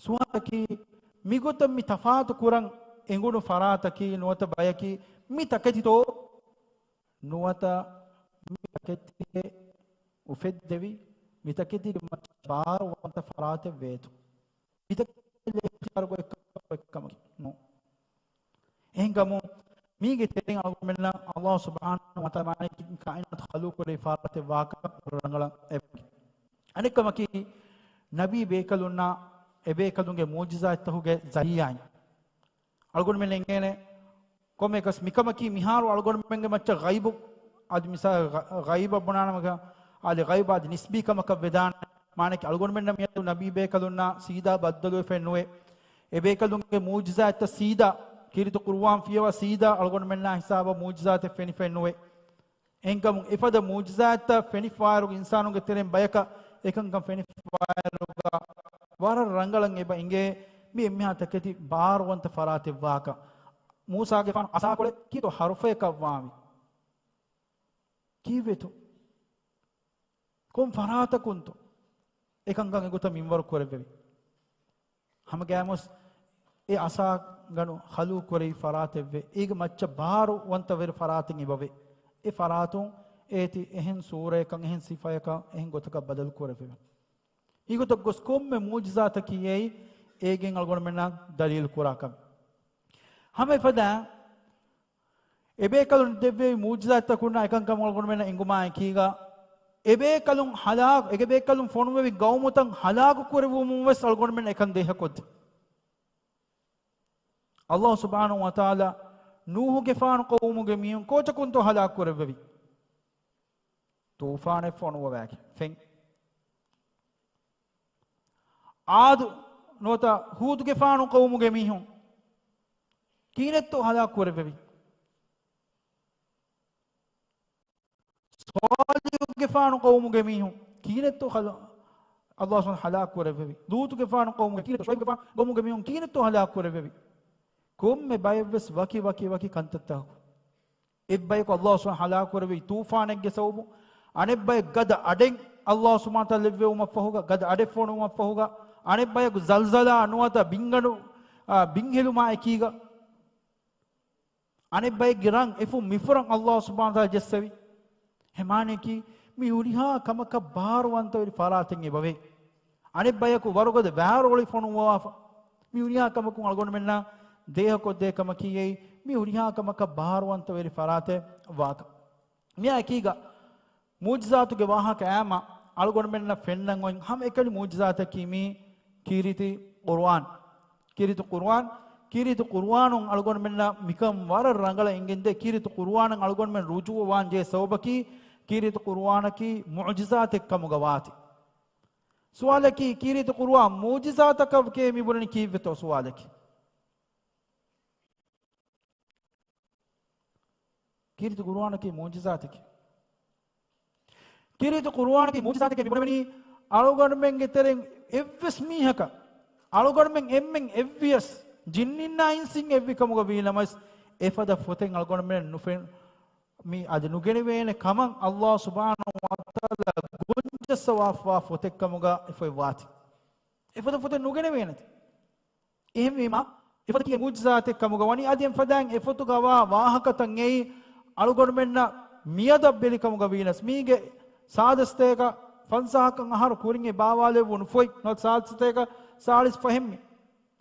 ސުވާލަކީ، މިގޮތަށް މި ތަފާތު ކުރަން އެނގުނު ފަރާތަކީ ނުވަތަ ބަޔަކީ މި ތަކެތިތޯ؟ ނުވަތަ މި ތަކެތި އުފެއްދެވި، މި ތަކެތީގެ މައްޗަށް ބާރުވަންތަ ފަރާތެއް ވޭތޯ؟ މިތަކެތި އިޚްތިޔާރުގަ އެއްކަމަކީ ނޫން. އެހެންކަމުން މީގެ ތެރެއިން އަޅުގަނޑުމެންނަށް ﷲ ސުބްޙާނަހޫ ވަތަޢާލާ މާނައަކީ ކާއިނާތު ޚަލްޤު ކުރެވި ފަރާތެއް ވާކަމަށް ރަނގަޅަށް އެބަ. އަނެއްކަމަކީ، ނަބީ ބޭކަލުންނާ އެބޭކަލުންގެ މުޢުޖިޒާތްތަކުގެ ޒަރީޢާއިން އަޅުގަނޑުމެން އެނގޭނެ ކޮންމެއަކަސް މިކަމަކީ މިހާރު އަޅުގަނޑުމެންގެ މައްޗަށް ޣައިބު، އަދި މިސާލަށް ޣަ-، ޣައިބަށް ބުނާނަމަކަށް، އަދި ޣައިބު އަދި ނިސްބީ ކަމަކަށް ވެދާނެ. މާނައަކީ އަޅުގަނޑުމެންނަށް މިއަދު ނަބީ ބޭކަލުންނާ ސީދާ ބައްދަލުވެފައެއް ނުވޭ. އެބޭކަލުންގެ މުޢުޖިޒާތްތައް ސީދާ، ކީރިތި ޤުރުއާން ފިޔަވާ ސީދާ އަޅުގަނޑުމެންނާ ހިސާބަށް މުޢުޖިޒާތެއް ފެނިފައެއް ނުވޭ. އެހެންކަމުން އެފަދަ މުޢުޖިޒާތްތައް ފެނިފައިވާއިރު އިންސާނުންގެ ތެރެއިން ބަޔަކަށް އެކަންކަން ފެނިފައިވާއިރުގަ ވަރަށް ރަނގަޅަށް އެބަ އިނގޭ މި އެންމެހާ ތަކެތި ބާރުވަންތަ ފަރާތެއް ވާކަށް. މޫސާގެފާނު އަސާކޮޅެއް ކީއްތޯ ހަރުފަޔަކަށް ވާނީ؟ ކީއްވެތޯ؟ ކޮން ފަރާތަކުންތޯ އެކަންކަން އެގޮތަށް މިންވަރު ކުރެއްވެވި؟ ހަމަގައިމުވެސް އެ އަސާގަނޑު ޚަލްޤު ކުރެވި ފަރާތެއްވޭ. އޭގެ މައްޗަށް ބާރުވަންތަވެރި ފަރާތެއް އެބަވޭ. އެ ފަރާތުން އޭތި އެހެން ސޫރަޔަކަށް، އެހެން ސިފަޔަކަށް، އެހެން ގޮތަކަށް ބަދަލު ކުރެވެވެ. އެގޮތަށް ގޮސް ކޮންމެ މުޢުޖިޒާތަކީ އެއީ އޭގެން އަޅުގަނޑުމެންނަށް ދަލީލު ކުރާކަމެއް. ހަމަ އެފަދަ އެބޭކަލުން ދެއްވެވި މުޢުޖިޒާތްތަކުންނާ އެކަންކަމަށް އަޅުގަނޑުމެންނަށް އެނގުމާ އެކީގަ، އެބޭކަލުން ހަލާކު، އެބޭކަލުން ފޮނުވެވި ގައުމުތައް ހަލާކު ކުރެއްވުމުން ވެސް އަޅުގަނޑުމެން އެކަން ދޭހަކޮށްދޭ. ﷲ ސުބްޙާނަހޫ ވަތަޢާލާ ނޫޙުގެފާނު ޤައުމުގެ މީހުން ކޯޗަކުންތޯ ހަލާކު ކުރެއްވެވި؟ ޠޫފާނެއް ފޮނުވަވާގެން ފެން. ޢާދު ނުވަތަ ހޫދުގެފާނު ޤައުމުގެ މީހުން ކިހިނެއްތޯ ހަލާކު ކުރެއްވެވި؟ ޞާލިޙުގެފާނު ޤައުމުގެ މީހުން ކިހިނެއްތޯ ހަލާ-، ﷲ ސުބްޙާނަހޫ ވަތަޢާލާ ހަލާކު ކުރެއްވެވި؟ ލޫޠުގެފާނު ޤައުމުގެ، ޝުޢައިބުގެފާނު ޤައުމުގެ މީހުން ކިހިނެއްތޯ ހަލާކު ކުރެއްވެވި؟ ކޮންމެ ބައެއްވެސް ވަކި ވަކި ވަކި ކަންތައްތަކު. އެއްބަޔަކު ﷲ ސުބްޙާނަހޫ ވަތަޢާލާ ހަލާކު ކުރެއްވި ޠޫފާނެއްގެ ސަބަބުން، އަނެއްބަޔަކު ގަދަ އަޑެއް ﷲ ސުބްޙާނަހޫ ވަތަޢާލާ ލެއްވެވުމަށްފަހުގަ، ގަދަ އަޑެއް ފޮނުވުމަށްފަހުގަ، އަނެއްބަޔަކު ޒަލްޒަލާ ނުވަތަ ބިންގަނޑު، އާ، ބިންހެލުމާ އެކީގަ، އަނެއްބައެއްގެ ރަން އެފުށް މިފުރަން ﷲ ސުބްޙާނަހޫ ވަތަޢާލާ ޖެއްސެވި. އެމާނައަކީ، މި ހުރިހާ ކަމަކަށް ބާރުވަންތަވެރި ފަރާތެއް އެބަވޭ. އަނެއްބަޔަކު ވަރުގަދަ ވާރޯޅި ފޮނުއްވާފަ. މި ހުރިހާ ކަމަކުން އަޅުގަނޑުމެންނަށް ދޭހަކޮށްދޭ ކަމަކީ އެއީ، މި ހުރިހާ ކަމަކަށް ބާރުވަންތަވެރި ފަރާތެއް ވާކަށް. މިއާ އެކީގަ، މުޢުޖިޒާތުގެ ވާހަކަ އާމަ އަޅުގަނޑުމެންނަށް ފެންނަން އޮތް ހަމައެކަނި މުޢުޖިޒާތަކީ މީ ކީރިތި ޤުރުއާން. ކީރިތި ޤުރުއާން، ކީރިތި ޤުރުއާނުން އަޅުގަނޑުމެންނަށް މިކަން ވަރަށް ރަނގަޅަށް އެނގެންދޭ. ކީރިތި ޤުރުއާނަށް އަޅުގަނޑުމެން ރުޖޫޢަވާން ޖެހޭ ސަބަބަކީ، ކީރިތި ޤުރުއާނަކީ މުޢުޖިޒާތެއް ކަމުގަ ވާތީ. ސުވާލަކީ، ކީރިތި ޤުރުއާން މުޢުޖިޒާތަކަށް މި ބުނަނީ ކީއްވެތޯ ސުވާލަކީ؟ ކީރިތި ޤުރުއާނަކީ މުޢުޖިޒާތެކޭ. ކީރިތި ޤުރުއާނަކީ މުޢުޖިޒާތެކޭ މި ބުނެވެނީ، އަޅުގަނޑުމެންގެ ތެރެއިން އެއްވެސް މީހަކަށް، އަޅުގަނޑުމެން އެންމެން އެއްވިޔަސް، ޖިންނިންނާ އިންސިން އެއްވި ކަމުގަ ވީނަމަވެސް، އެފަދަ ފޮތެއް އަޅުގަނޑުމެން ނުފެން، މި އަދި ނުގެނެވޭނެ ކަމަށް ﷲ ސުބްޙާނަހޫ ވަތަޢާލާ ގޮންޖައްސަވާފަވާ ފޮތެއް ކަމުގަ އެ ފޮތް ވާތީ. އެފަދަ ފޮތެއް ނުގެނެވޭނެތީ. އެހެންވީމަ، އެފޮތަކީ މުޢުޖިޒާތެއް ކަމުގަ ވަނީ، އަދި އެފަދައިން އެފޮތުގަ ވާ ވާހަކަތައް އެއީ އަޅުގަނޑުމެންނަށް މިއަދަށް ބެލި ކަމުގަ ވީނަސް، މީގެ ސާދަ ސަތޭކަ ފަންސާހަކަށް އަހަރު ކުރިން އެ ބާވާލެވުނު ފޮތް، ނުވަތަ ސާދަ ސަތޭކަ ސާޅީސް ފަހެއް މި.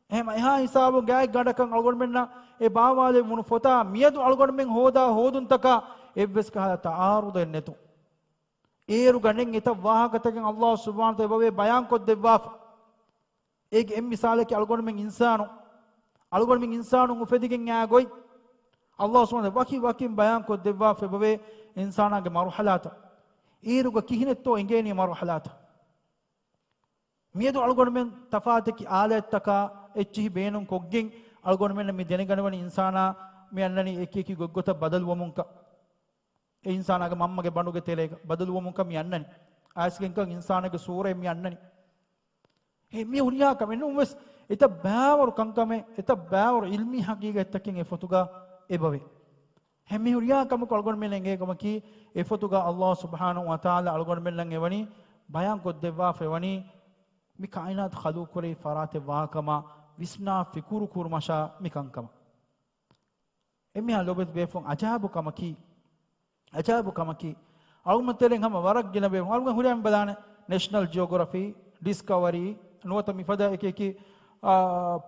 އެހެމަ އެހާ ހިސާބުން ގާތްގަނޑަކަށް އަޅުގަނޑުމެންނަށް އެ ބާވާލެވުނު ފޮތާ މިއަދު އަޅުގަނޑުމެން ހޯދާ ހޯދުންތަކާ އެއްވެސް ކަހަލަ ތަޢާރުޟެއް ނެތު. އޭރުގަ ނެތް އެތައް ވާހަކަތަކެއް ﷲ ސުބްޙާނަހޫ ވަތަޢާލާ އެބަވޭ ބަޔާންކޮށްދެއްވާފަ. އޭގެ އެއް މިސާލަކީ އަޅުގަނޑުމެން އިންސާނު، އަޅުގަނޑުމެން އިންސާނުން އުފެދިގެން އާ ގޮތް. ﷲ ސުބްޙާނަހޫ ވަކި ވަކިން ބަޔާން ކޮށްދެއްވާފައިވޭ އިންސާނާގެ މަރުޙަލާތައް. އޭރުގަ ކިހިނެއްތޯ އެނގޭނީ މަރުޙަލާތައް. މިއަދު އަޅުގަނޑުމެން ތަފާތަކި އާލާތްތަކާ އެއްޗިހި ބޭނުން ކޮށްގެން އަޅުގަނޑުމެންނަށް މި ދެނެގަނެވަނީ އިންސާނާ މި އަންނަނީ އެކި އެކި ގޮތްގޮތަށް ބަދަލުވަމުންކަން. އެ އިންސާނާގެ މަންމަގެ ބަނޑުގެ ތެރޭގަ ބަދަލުވަމުންކަން މި އަންނަނީ. އައިސްގެންކަން އިންސާނާގެ ސޫރައެއް މި އަންނަނީ. އެ މި ހުރިހާ ކަމެއް ނޫންވެސް، އެތައް ބާވަރު ކަންކަމެއް، އެތައް ބާވަރު ޢިލްމީ ޙަޤީޤަތްތަކެއް އެފޮތުގަ އެބަވޭ. އެ މި ހުރިހާ ކަމަކު އަޅުގަނޑުމެން އެނގޭ ކަމަކީ، އެފޮތުގަ ﷲ ސުބްޙާނަހޫ ވަތަޢާލާ އަޅުގަނޑުމެންނަށް އެވަނީ ބަޔާން ކޮށްދެއްވާފައިވަނީ، މި ކާއިނާތު ޚަލްޤުކުރެވި ފަރާތެއް ވާކަމަށް ވިސްނާ ފިކުރު ކުރުމަށާ މި ކަންކަމަށް. އެންމެހާ ލޯބިވެތި ބޭފުޅުން، އަޖާއިބު ކަމަކީ، އަޖާއިބު ކަމަކީ، އަޅުގަނޑު ތެރެއިން ހަމަ ވަރަށް ގިނަ ބޭފުޅުން އަޅުގަނޑު ހުރިހާ ބަލާނެ، ނެޝަނަލް ޖިއޮގްރަފީ، ޑިސްކަވަރީ، ނުވަތަ މިފަދަ އެކި އެކި، އާ،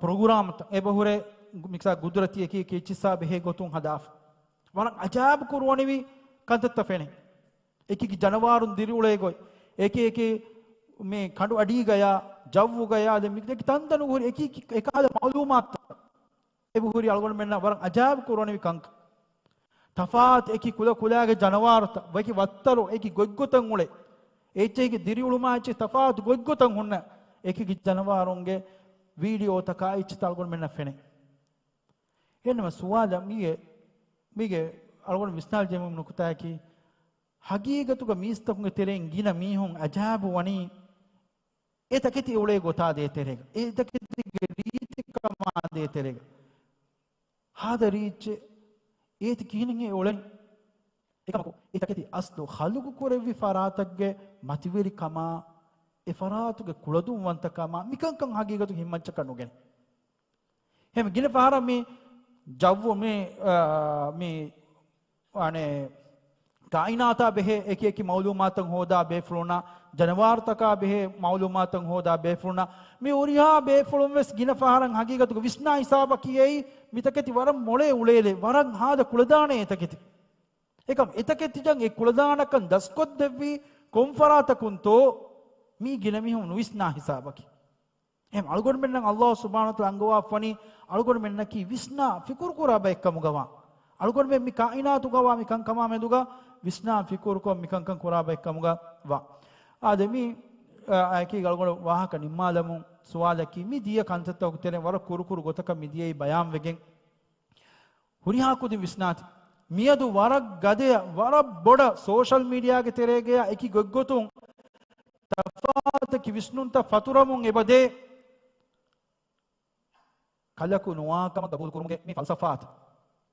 ޕްރޮގްރާމްތައް އެބަހުރޭ، މިސާ ގުދުރަތީ އެކި އެކި އެއްޗިއްސާ ބެހޭ ގޮތުން ހަދާފަ. ވަރަށް އަޖާއިބު ކުރުވަނިވި ކަންތައްތައް ފެނޭ. އެކި އެކި ޖަނަވާރުން ދިރިއުޅޭ ގޮތް، އެކި އެކި މި ކަނޑު އަޑީގަޔާ، ޖައްވުގަޔާ، ދެން މި އެކި ތަންތަނުގަ ހުރި އެކި އެކި އެކަހަލަ މަޢުލޫމާތުތައް އެބަހުރި އަޅުގަނޑުމެންނަށް ވަރަށް އަޖާއިބު ކުރުވަނިވި ކަންކަން. ތަފާތު އެކި ކުލަ ކުލާގެ ޖަނަވާރުތައް، އެކި ވައްތަރު، އެކި ގޮތްގޮތަށް އުޅޭ، އެއްޗެހިގެ ދިރިއުޅުމާ އެއްޗެހި ތަފާތު ގޮތްގޮތަށް ހުންނަ އެކި އެކި ޖަނަވާރުންގެ ވީޑިއޯތަކާ އެއްޗިތައް އަޅުގަނޑުމެންނަށް ފެނޭ. އެހެންނަމަ ސުވާލަށް މީގެ، މީގެ އަޅުގަނޑު ވިސްނާލަން ޖެހޭ ނުކުތާއަކީ، ހަގީގަތުގަ މީސްތަކުންގެ ތެރެއިން ގިނަ މީހުން އަޖާއިބު ވަނީ، އެ ތަކެތި އުޅޭ ގޮތާ ދޭތެރޭގަ، އެ ތަކެތިގެ ރީތިކަމާ ދޭތެރޭގަ. ހާދަ ރީއްޗެއް އޭތި ކިހިނެއްހޭ އުޅެނީ؟ އެކަމަކު، އެ ތަކެތި އަސްލު ޚަލްޤު ކުރެއްވި ފަރާތެއްގެ މަތިވެރިކަމާ، އެ ފަރާތުގެ ކުޅަދުންވަންތަކަމާ، މިކަންކަން ހަގީގަތުގަ ހިތްމައްޗަކަށް ނުގެނެ. ހަމަ ގިނަ ފަހަރަށް މި ޖައްވު މި، އާ، މި އަނެއް ކާއިނާތާ ބެހޭ އެކި އެކި މަޢުލޫމާތުތައް ހޯދާ ބޭފުޅުންނަށް، ޖަނަވާރުތަކާ ބެހޭ މަޢުލޫމާތުތައް ހޯދާ ބޭފުޅުންނަށް، މި ހުރިހާ ބޭފުޅުން ވެސް ގިނަ ފަހަރަށް ހަގީގަތުގަ ވިސްނާ ހިސާބަކީ އެއީ، މި ތަކެތި ވަރަށް މޮޅޭ އުޅޭލެއް، ވަރަށް ހާދަ ކުޅަދާނެ އެ ތަކެތި. އެކަމް އެ ތަކެތި ޖައް އެ ކުޅަދާނަކަން ދަސްކޮށްދެއްވީ ކޮން ފަރާތަކުންތޯ، މީ ގިނަ މީހުން ނުވިސްނާ ހިސާބަކީ. އެހެން އަޅުގަނޑުމެންނަށް ﷲ ސުބްޙާނަހޫ ވަތަޢާލާ އަންގަވާފަވަނީ އަޅުގަނޑުމެންނަކީ ވިސްނާ ފިކުރު ކުރާ ބައެއްކަމުގަވާ. އަޅުގަނޑުމެން މި ކާއިނާތުގަވާ މި ކަންކަމާ މެދުގަ ވިސްނާ ފިކުރުކޮށް މިކަންކަން ކުރާ ބައެއްކަމުގަވާ. އާދެ މި، އާ، އެކީގަ އަޅުގަނޑު ވާހަކަ ނިންމާލަމުން ސުވާލަކީ މި ދިޔަ ކަންތައްތަކުގެ ތެރެއިން ވަރަށް ކުރުކުރު ގޮތަކަށް މި ދިޔައީ ބަޔާންވެގެން. ހުރިހާ ކުދިން ވިސްނާތި. މިއަދު ވަރަށް ގަދަޔަށް، ވަރަށް ބޮޑަށް ސޯޝަލް މީޑިއާގެ ތެރޭގަޔާ އެކި ގޮތްގޮތުން ތަފާތަކި ވިސްނުންތައް ފަތުރަމުން އެބަދޭ. ކަލަކު ނުވާކަމަށް ގަބޫލުކުރުމުގެ މި ފަލްސަފާތައް،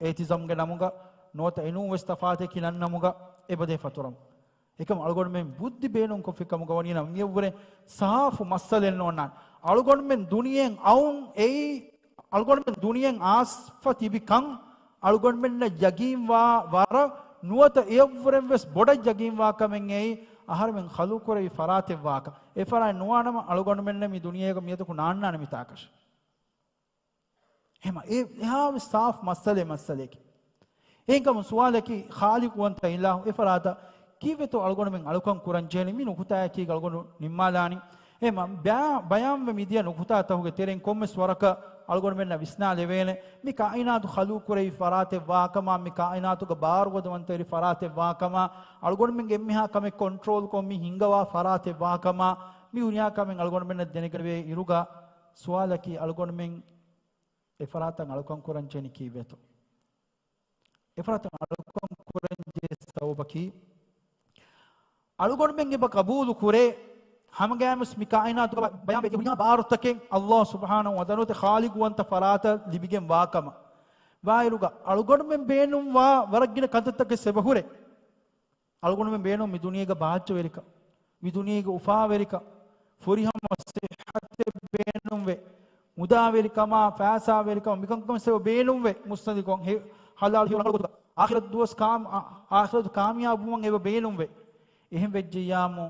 އޭތިޒަމްގެ ނަމުގަ ނުވަތަ އެނޫންވެސް ތަފާތަކީ ނަން ނަމުގަ އެބަދޭ ފަތުރަމުން. އެކަމް އަޅުގަނޑުމެން ބުއްދި ބޭނުންކޮށްފި ކަމުގަ ވަނީނަމަ މިއަށްވުރެ ސާފު މައްސަލައެއް ނޯންނާނެ. އަޅުގަނޑުމެން ދުނިޔެއިން އައުން އެއީ، އަޅުގަނޑުމެން ދުނިޔެއިން އާސްފަ ތިބި ކަން އަޅުގަނޑުމެންނަށް ޔަގީންވާ ވަރަށް ނުވަތަ އެއަށްވުރެން ވެސް ބޮޑަށް ޔަގީންވާ ކަމެއް އެއީ، އަހަރެމެން ޚަލްޤުކުރެއްވި ފަރާތެއްވާކަން. އެ ފަރާތް ނުވާނަމަ އަޅުގަނޑުމެންނަށް މި ދުނިޔޭގަ މިއަދަކު ނާންނާނެ މިތާކަށް. ހަމަ އެ އެހާވެސް ސާފު މައްސަލައެއް މައްސަލައަކީ. އެހެންކަމުން ސުވާލަކީ، ޚާލިޤުވަންތަ އިލާހު އެ ފަރާތަށް ކީއްވެތޯ އަޅުގަނޑުމެން އަޅުކަން ކުރަން ޖެހެނީ؟ މި ނުކުތާއަކީ އަޅުގަނޑު ނިންމާލާނީ. އެ މަ-، ބަޔާ-، ބަޔާންވެ މިދިޔަ ނުކުތާތަކުގެ ތެރެއިން ކޮންމެސް ވަރަކަށް އަޅުގަނޑުމެންނަށް ވިސްނާލެވޭނެ. މި ކާއިނާތު ޚަލްޤުކުރެއްވި ފަރާތެއް ވާކަމާ، މި ކާއިނާތުގަ ބާރުގަދަވަންތަވެރި ފަރާތެއް ވާކަމާ، އަޅުގަނޑުމެންގެ އެންމެހާ ކަމެއް ކޮންޓްރޯލްކޮށް މި ހިންގަވާ ފަރާތެއް ވާކަމާ، މި ހުރިހާ ކަމެއް އަޅުގަނޑުމެންނަށް ދެނެގަނެވޭ އިރުގަ، ސުވާލަކީ އަޅުގަނޑުމެން އެ ފަރާތަށް އަޅުކަން ކުރަން ޖެހެނީ ކީއްވެތޯ؟ އެ ފަރާތަށް އަޅުކަން ކުރަން ޖެހޭ ސަބަބަކީ، އަޅުގަނޑުމެން އެބަ ޤަބޫލު ކުރޭ، ހަމަގައިމުވެސް މި ކާއިނާތުގަ ބަޔާންވެ ހުރިހާ ބާރުތަކެއް ﷲ ސުބްޙާނަހޫ ވަތަޢާލާ ނުވަތަ ޚާލިޤުވަންތަ ފަރާތަށް ލިބިގެން ވާކަމަށް. ވާއިރުގަ އަޅުގަނޑުމެން ބޭނުންވާ ވަރަށް ގިނަ ކަންތައްތަކެއް އެބަހުރޭ. އަޅުގަނޑުމެން ބޭނުން މި ދުނިޔޭގަ ބާއްޖަވެރިކަން، މި ދުނިޔޭގަ އުފާވެރިކަން، ފުރިހަމަ ސިއްޙަތެއް ބޭނުންވޭ، މުދާވެރިކަމާ، ފައިސާވެރިކަމާ، މިކަންކަން ވެސް އެބަ ބޭނުންވޭ، މުއްސަނދިކޮށް، ހެ-، ޙަލާލު ހިލާލު ގޮތުގަ އާޚިރަތު ދުވަސް ކާ-، އާ-، އާޚިރަތު ކާމިޔާބުވުމަށް އެބަ ބޭނުންވޭ. އެހެން ވެއްޖެއްޔާމު،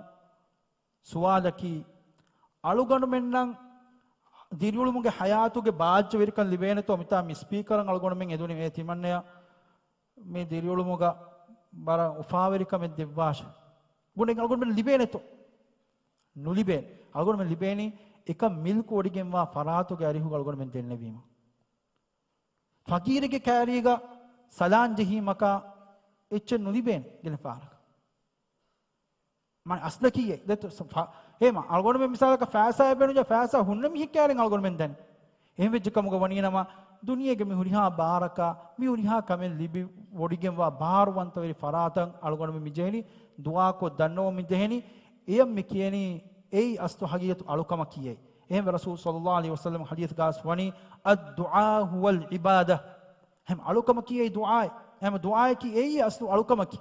ސުވާލަކީ، އަޅުގަނޑުމެންނަށް ދިރިއުޅުމުގެ ޙަޔާތުގެ ބާއްޖަވެރިކަން ލިބޭނެތޯ؟ މިތާ މި ސްޕީކަރުން އަޅުގަނޑުމެން އެދުނި އެ ތިމަންނަޔަށް މި ދިރިއުޅުމުގަ ވަރަށް އުފާވެރިކަމެއް ދެއްވާށޭ. ބުނެ އަޅުގަނޑުމެން ލިބޭނެތޯ؟ ނުލިބޭނެ. އަޅުގަނޑުމެން ލިބޭނީ އެކަން މިލްކުވޮޑިގެންވާ ފަރާތުގެ އަރިހުގަ އަޅުގަނޑުމެން ދެންނެވީމަ. ފަގީރެއްގެ ކައިރީގަ ސަލާން ޖެހީމަކާ އެއްޗެއް ނުލިބޭނެ ގިނަ ފަހަރަކަށް. މާނަ އަސްލަކީ އެއް. ދެތު ސ-، ފަ-، ހޭމަ، އަޅުގަނޑުމެން މިސާލަކަށް ފައިސާއެއް ބޭނުންޖެ ފައިސާ ހުންނަ މީހެއް ކައިރިން އަޅުގަނޑުމެން ދަނީ. އެހެން ވެއްޖެ ކަމުގަ ވަނީ ނަމަ، ދުނިޔޭގެ މި ހުރިހާ ބާރަކާ، މި ހުރިހާ ކަމެއް ލިބި ވޮޑިގެންވާ ބާރުވަންތަވެރި ފަރާތަށް އަޅުގަނޑުމެން މި ޖެހެނީ، ދުޢާކޮށް ދަންނަވަމުން ޖެހެނީ، އެޔަށް މި ކިޔަނީ، އެއީ އަސްލު ހަގީގަތު އަޅުކަމަކީ އެއީ. އެހެންވެ ރަސޫލު ޞައްލައްލާހު ޢަލައިހި ވަސައްލަމް ޙަދީޘްގަ ވަނީ، "الدعاء هو العبادة." ހެމް އަޅުކަމަކީ އެއީ ދުޢާއެއް. ހެމް ދުޢާއަކީ އެއީ އަސްލު އަޅުކަމަކީ.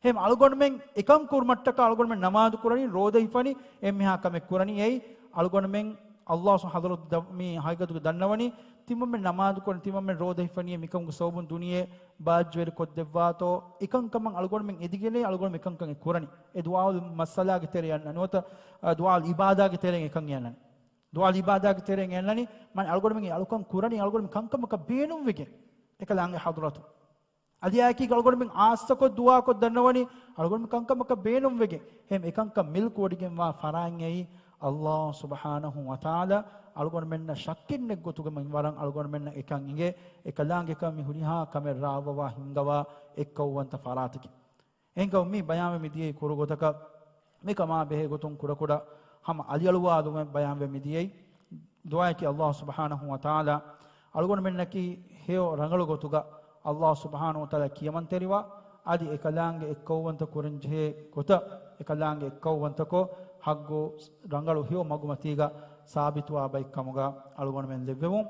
ހެމް އަޅުގަނޑުމެން އެކަން ކުރުމަށްޓަކާ އަޅުގަނޑުމެން ނަމާދު ކުރަނީ، ރޯދަ ހިފަނީ، އެންމެހާ ކަމެއް ކުރަނީ އެއީ އަޅުގަނޑުމެން ﷲ ޙަޟްރަތު މި ހަގީގަތުގަ ދަންނަވަނީ، ތިމަންމެން ނަމާދު ކުރަނީ، ތިމަންމެން ރޯދަ ހިފަނީ، މިކަމުގެ ސަބަބުން ދުނިޔެ ބާއްޖަވެރި ކޮށްދެއްވާތޯ، އެކަންކަމަށް އަޅުގަނޑުމެން އެދިގެން އަޅުގަނޑުމެން އެކަންކަން އެ ކުރަނީ. އެ ދުޢާއުލް މައްސަލާގެ ތެރެއަށް ނުވަތަ، އަ، ދުޢާއުލް އިބާދާގެ ތެރެއަށް އެކަން އަންނަނީ. ދުޢާއުލް އިބާދާގެ ތެރެއަށް އަންނަނީ، މާނަ އަޅުގަނޑުމެން އެ އަޅުކަން ކުރަނީ އަޅުގަނޑުމެން ކަންކަމަކަށް ބޭނުންވެގެން. އެކަލާނގެ ޙަޟްރަތު. އަދި އާއެކީގަ އަޅުގަނޑުމެން އާއްސަކޮށް ދުޢާކޮށް ދަންނަވަނީ، އަޅުގަނޑުމެން ކަންކަމަކަށް ބޭނުންވެގެން. ހެމް އެކަންކަން މިލްކުވޮޑިގެންވާ ފަރާތް އެއީ ﷲ ސުބްޙާނަހޫ ވަތަޢާލާ އަޅުގަނޑުމެންނަށް ޝައްކެއްނެތް ގޮތުގަ މިވަރަށް އަޅުގަނޑުމެންނަށް އެކަން އިނގޭ. އެކަލާނގެކަން މި ހުރިހާ ކަމެއް ރާވަވާ ހިންގަވާ އެއްކައުވަންތަ ފަރާތަކީ. އެހެންކަމުން މި ބަޔާންވެ މިދިޔައީ ކުރު ގޮތަކަށް މިކަމާ ބެހޭ ގޮތުން ކުޑަކުޑަ ހަމަ އަލިއަޅުވާލުމެއް ބަޔާންވެ މިދިޔައީ. ދުޢާއަކީ ﷲ ސުބްޙާނަހޫ ވަތަޢާލާ އަޅުގަނޑުމެންނަކީ ހެޔޮ ރަނގަޅު ގޮތުގަ ﷲ ސުބްޙާނަހޫ ވަތަޢާލާ ކިޔަމަންތެރިވާ، އަދި އެކަލާނގެ އެއްކައުވަންތަ ކުރަންޖެހޭ ގޮތަށް އެކަލާނގެ އެއްކައުވަންތަކޮށް ޙައްޤު ރަނގަޅު ހެޔޮ މަގުމަތީގަ ސާބިތުވާ ބައެއްކަމުގަ އަޅުގަނޑުމެން ލެއްވެވުން.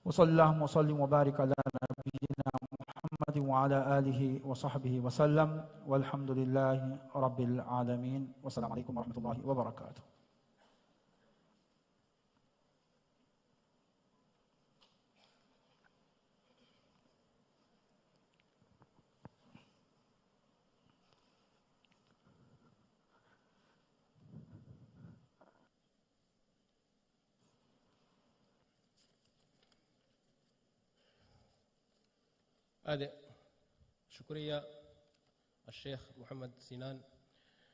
وصلى اللهم وسلم وبارك على نبينا محمد وعلى آله وصحبه وسلم، والحمد لله رب العالمين، والسلام عليكم ورحمة الله وبركاته. އާދެ، ޝުކުރިއްޔާ އައްޝޭޚް މުޙައްމަދު ސިނާން.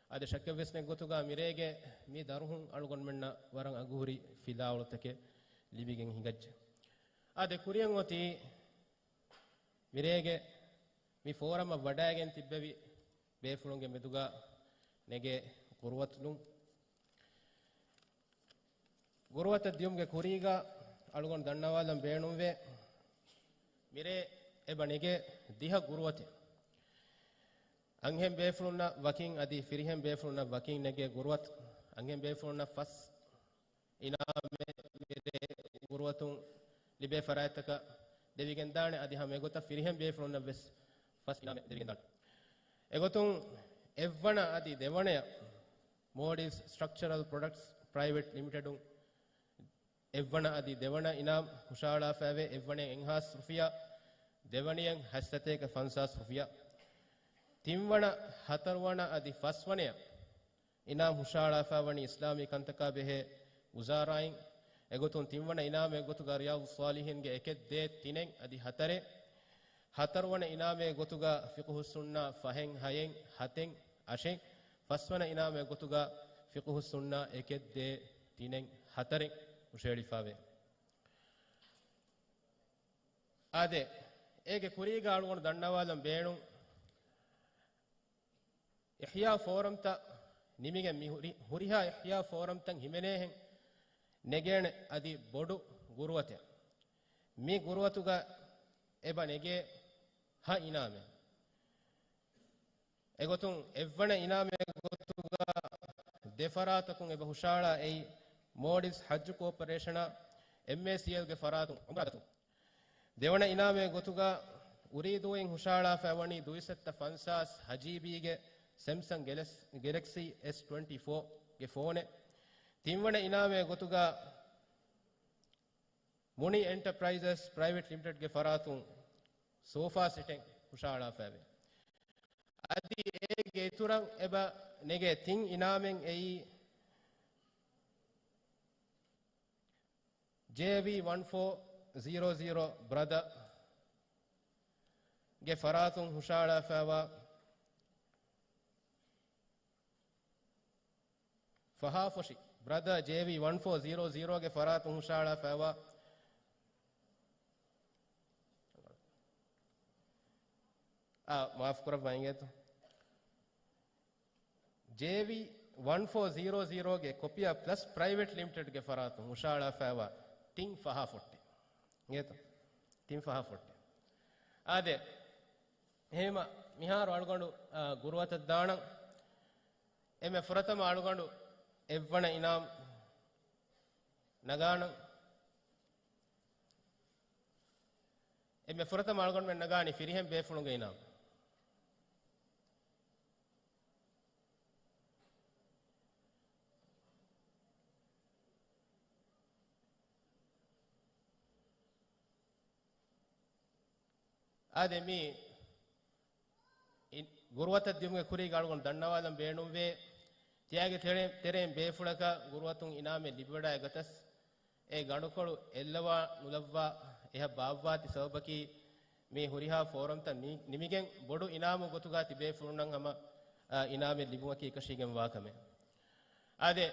އާދެ، ޝައްކެއްވެސް ނެތް ގޮތުގަ މިރޭގެ މި ދަރުހުން އަޅުގަނޑުމެންނަށް ވަރަށް އަގުހުރި ފިލާވަޅުތަކެއް ލިބިގެން ހިނގައްޖެ. އާދެ، ކުރިއަށް އޮތީ މިރޭގެ މި ފޯރަމަށް ވަޑައިގެން ތިއްބެވި ބޭފުޅުންގެ މެދުގަ ނެގޭ ގުރުވަތު ދުން. ގުރުވަތަށް ދިޔުމުގެ ކުރީގަ އަޅުގަނޑު ދަންނަވާލަން ބޭނުންވޭ، މިރޭ އެބަ ނެގޭ ދިހަ ގުރުވަތެއް. އަންހެން ބޭފުޅުންނަށް ވަކިން އަދި ފިރިހެން ބޭފުޅުންނަށް ވަކިން ނެގޭ ގުރުވަތު. އަންހެން ބޭފުޅުންނަށް ފަސް އިނާމެއް މިރޭ ގުރުވަތުން ލިބޭ ފަރާތްތަކަށް ދެވިގެންދާނެ. އަދި ހަމަ އެގޮތަށް ފިރިހެން ބޭފުޅުންނަށް ވެސް ފަސް އިނާމެއް ދެވިގެންދާނެ. އެގޮތުން އެއްވަނަ އަދި ދެވަނަޔަށް މޯޑިވްސް ސްޓްރަކްޗަރަލް ޕްރޮޑަކްޓްސް ޕްރައިވެޓް ލިމިޓެޑުން އެއްވަނަ އަދި ދެވަނަ އިނާމް ހުށަހަޅާފައިވޭ. އެއްވަނަޔަށް އެއްހާސް ރުފިޔާ، ދެވަނަޔަށް ހަތްސަތޭކަ ފަންސާސް ރުފިޔާ. ތިންވަނަ، ހަތަރުވަނަ އަދި ފަސްވަނަޔަށް އިނާމް ހުށަހަޅާފައިވަނީ އިސްލާމީ ކަންތަކާ ބެހޭ ވުޒާރާއިން. އެގޮތުން ތިންވަނަ އިނާމެއް ގޮތުގަ ރިޔާޟުއްޞާލިޙީންގެ އެކެއް ދޭއް ތިނެއް އަދި ހަތަރެއް، ހަތަރުވަނަ އިނާމެއް ގޮތުގަ ފިޤުހުއްސުންނާ ފަހެއް ހައެއް ހަތެއް އަށެއް، ފަސްވަނަ އިނާމެއް ގޮތުގަ ފިޤުހުއްސުންނާ އެކެއް ދޭއް ތިނެއް ހަތަރެއް ހުށަހެޅިފައިވޭ. އާދެ، އޭގެ ކުރީގަ އަޅުގަނޑު ދަންނަވާލަން ބޭނުން، އިޙްޔާ ފޯރަމްތައް ނިމިގެން މި ހުރި-، ހުރިހާ އިޙްޔާ ފޯރަމްތައް ހިމެނޭހެން ނެގޭނެ އަދި ބޮޑު ގުރުވަތެއް. މި ގުރުވަތުގަ އެބަ ނެގޭ ހަ އިނާމެއް. އެގޮތުން އެއްވަނަ އިނާމެއް ގޮތުގަ ދެ ފަރާތަކުން އެބަ ހުށަހަޅާ އެއީ މޯޑިވްސް ޙައްޖު ކޯޕަރޭޝަނާ އެމްއޭސީއެލްގެ ފަރާތުން ޢުމްރާގަތުން. ދެވަނަ އިނާމެއް ގޮތުގަ އުރީދޫއިން ހުށަހަޅާފައިވަނީ ދުއިސައްތަ ފަންސާސް ހަޖީބީގެ ސެމްސަން ގެލެސް-، ގެލެކްސީ އެސް ޓްވެންޓީ ފޯ ގެ ފޯނެއް. ތިންވަނަ އިނާމެއް ގޮތުގަ މުނި އެންޓަޕްރައިޒަސް ޕްރައިވެޓް ލިމިޓެޑްގެ ފަރާތުން ސޯފާ ސެޓެއް ހުށަހަޅާފައިވޭ. އަދި އޭގެ އިތުރަށް އެބަ ނެގޭ ތިން އިނާމެއް އެއީ، ޖޭވީ ވަން ފޯ ޒީރޯ ޒީރޯ ބްރަދަ ގެ ފަރާތުން ހުށަހަޅާފައިވާ ފަހާފޮށި، ބްރަދަ ޖޭވީ ވަން ފޯ ޒީރޯ ޒީރޯ ގެ ފަރާތުން ހުށަހަޅާފައިވާ މާފު ކުރައްވާ އިނގޭތޯ. ޖޭވީ ވަން ފޯ ޒީރޯ ޒީރޯގެ ކޮޕިއާ ޕްލަސް ޕްރައިވެޓް ލިމިޓެޑްގެ ފަރާތުން ހުށައަޅާފައިވާ ޓިން ފަހާ ފޮއްޓި. އިނގޭތޯ؟ ޓިން ފަހާ ފޮއްޓި. އާދެ، އެހެންވީމަ މިހާރު އަޅުގަނޑު، އާ، ގުރުއަތަށް ދާނަން. އެންމެ ފުރަތަމަ އަޅުގަނޑު އެއްވަނަ އިނާމް ނަގާނަން. އެންމެ ފުރަތަމަ އަޅުގަނޑުމެން ނަގާނީ ފިރިހެން ބޭފުޅުންގެ އިނާމް. އާދެ، މި އި-، ގުރުއަތަށް ދިޔުމުގެ ކުރީގަ އަޅުގަނޑު ދަންނަވާލަން ބޭނުންވޭ، ތިޔާގެ ތެރެ-، ތެރެއިން ބޭފުޅަކަށް ގުރުއަތުން އިނާމެއް ލިބިވަޑައިގަތަސް، އެ ގަނޑުކޮޅު އެއްލަވާ ނުލައްވާ އެހާ ބާއްވާތި ސަބަބަކީ، މި ހުރިހާ ފޯރަމްތައް ނި-، ނިމިގެން ބޮޑު އިނާމު ގޮތުގަ ތި ބޭފުޅުންނަށް ހަމަ، އާ، އިނާމެއް ލިބުމަކީ އެކަށީގެންވާ ކަމެއް. އާދެ،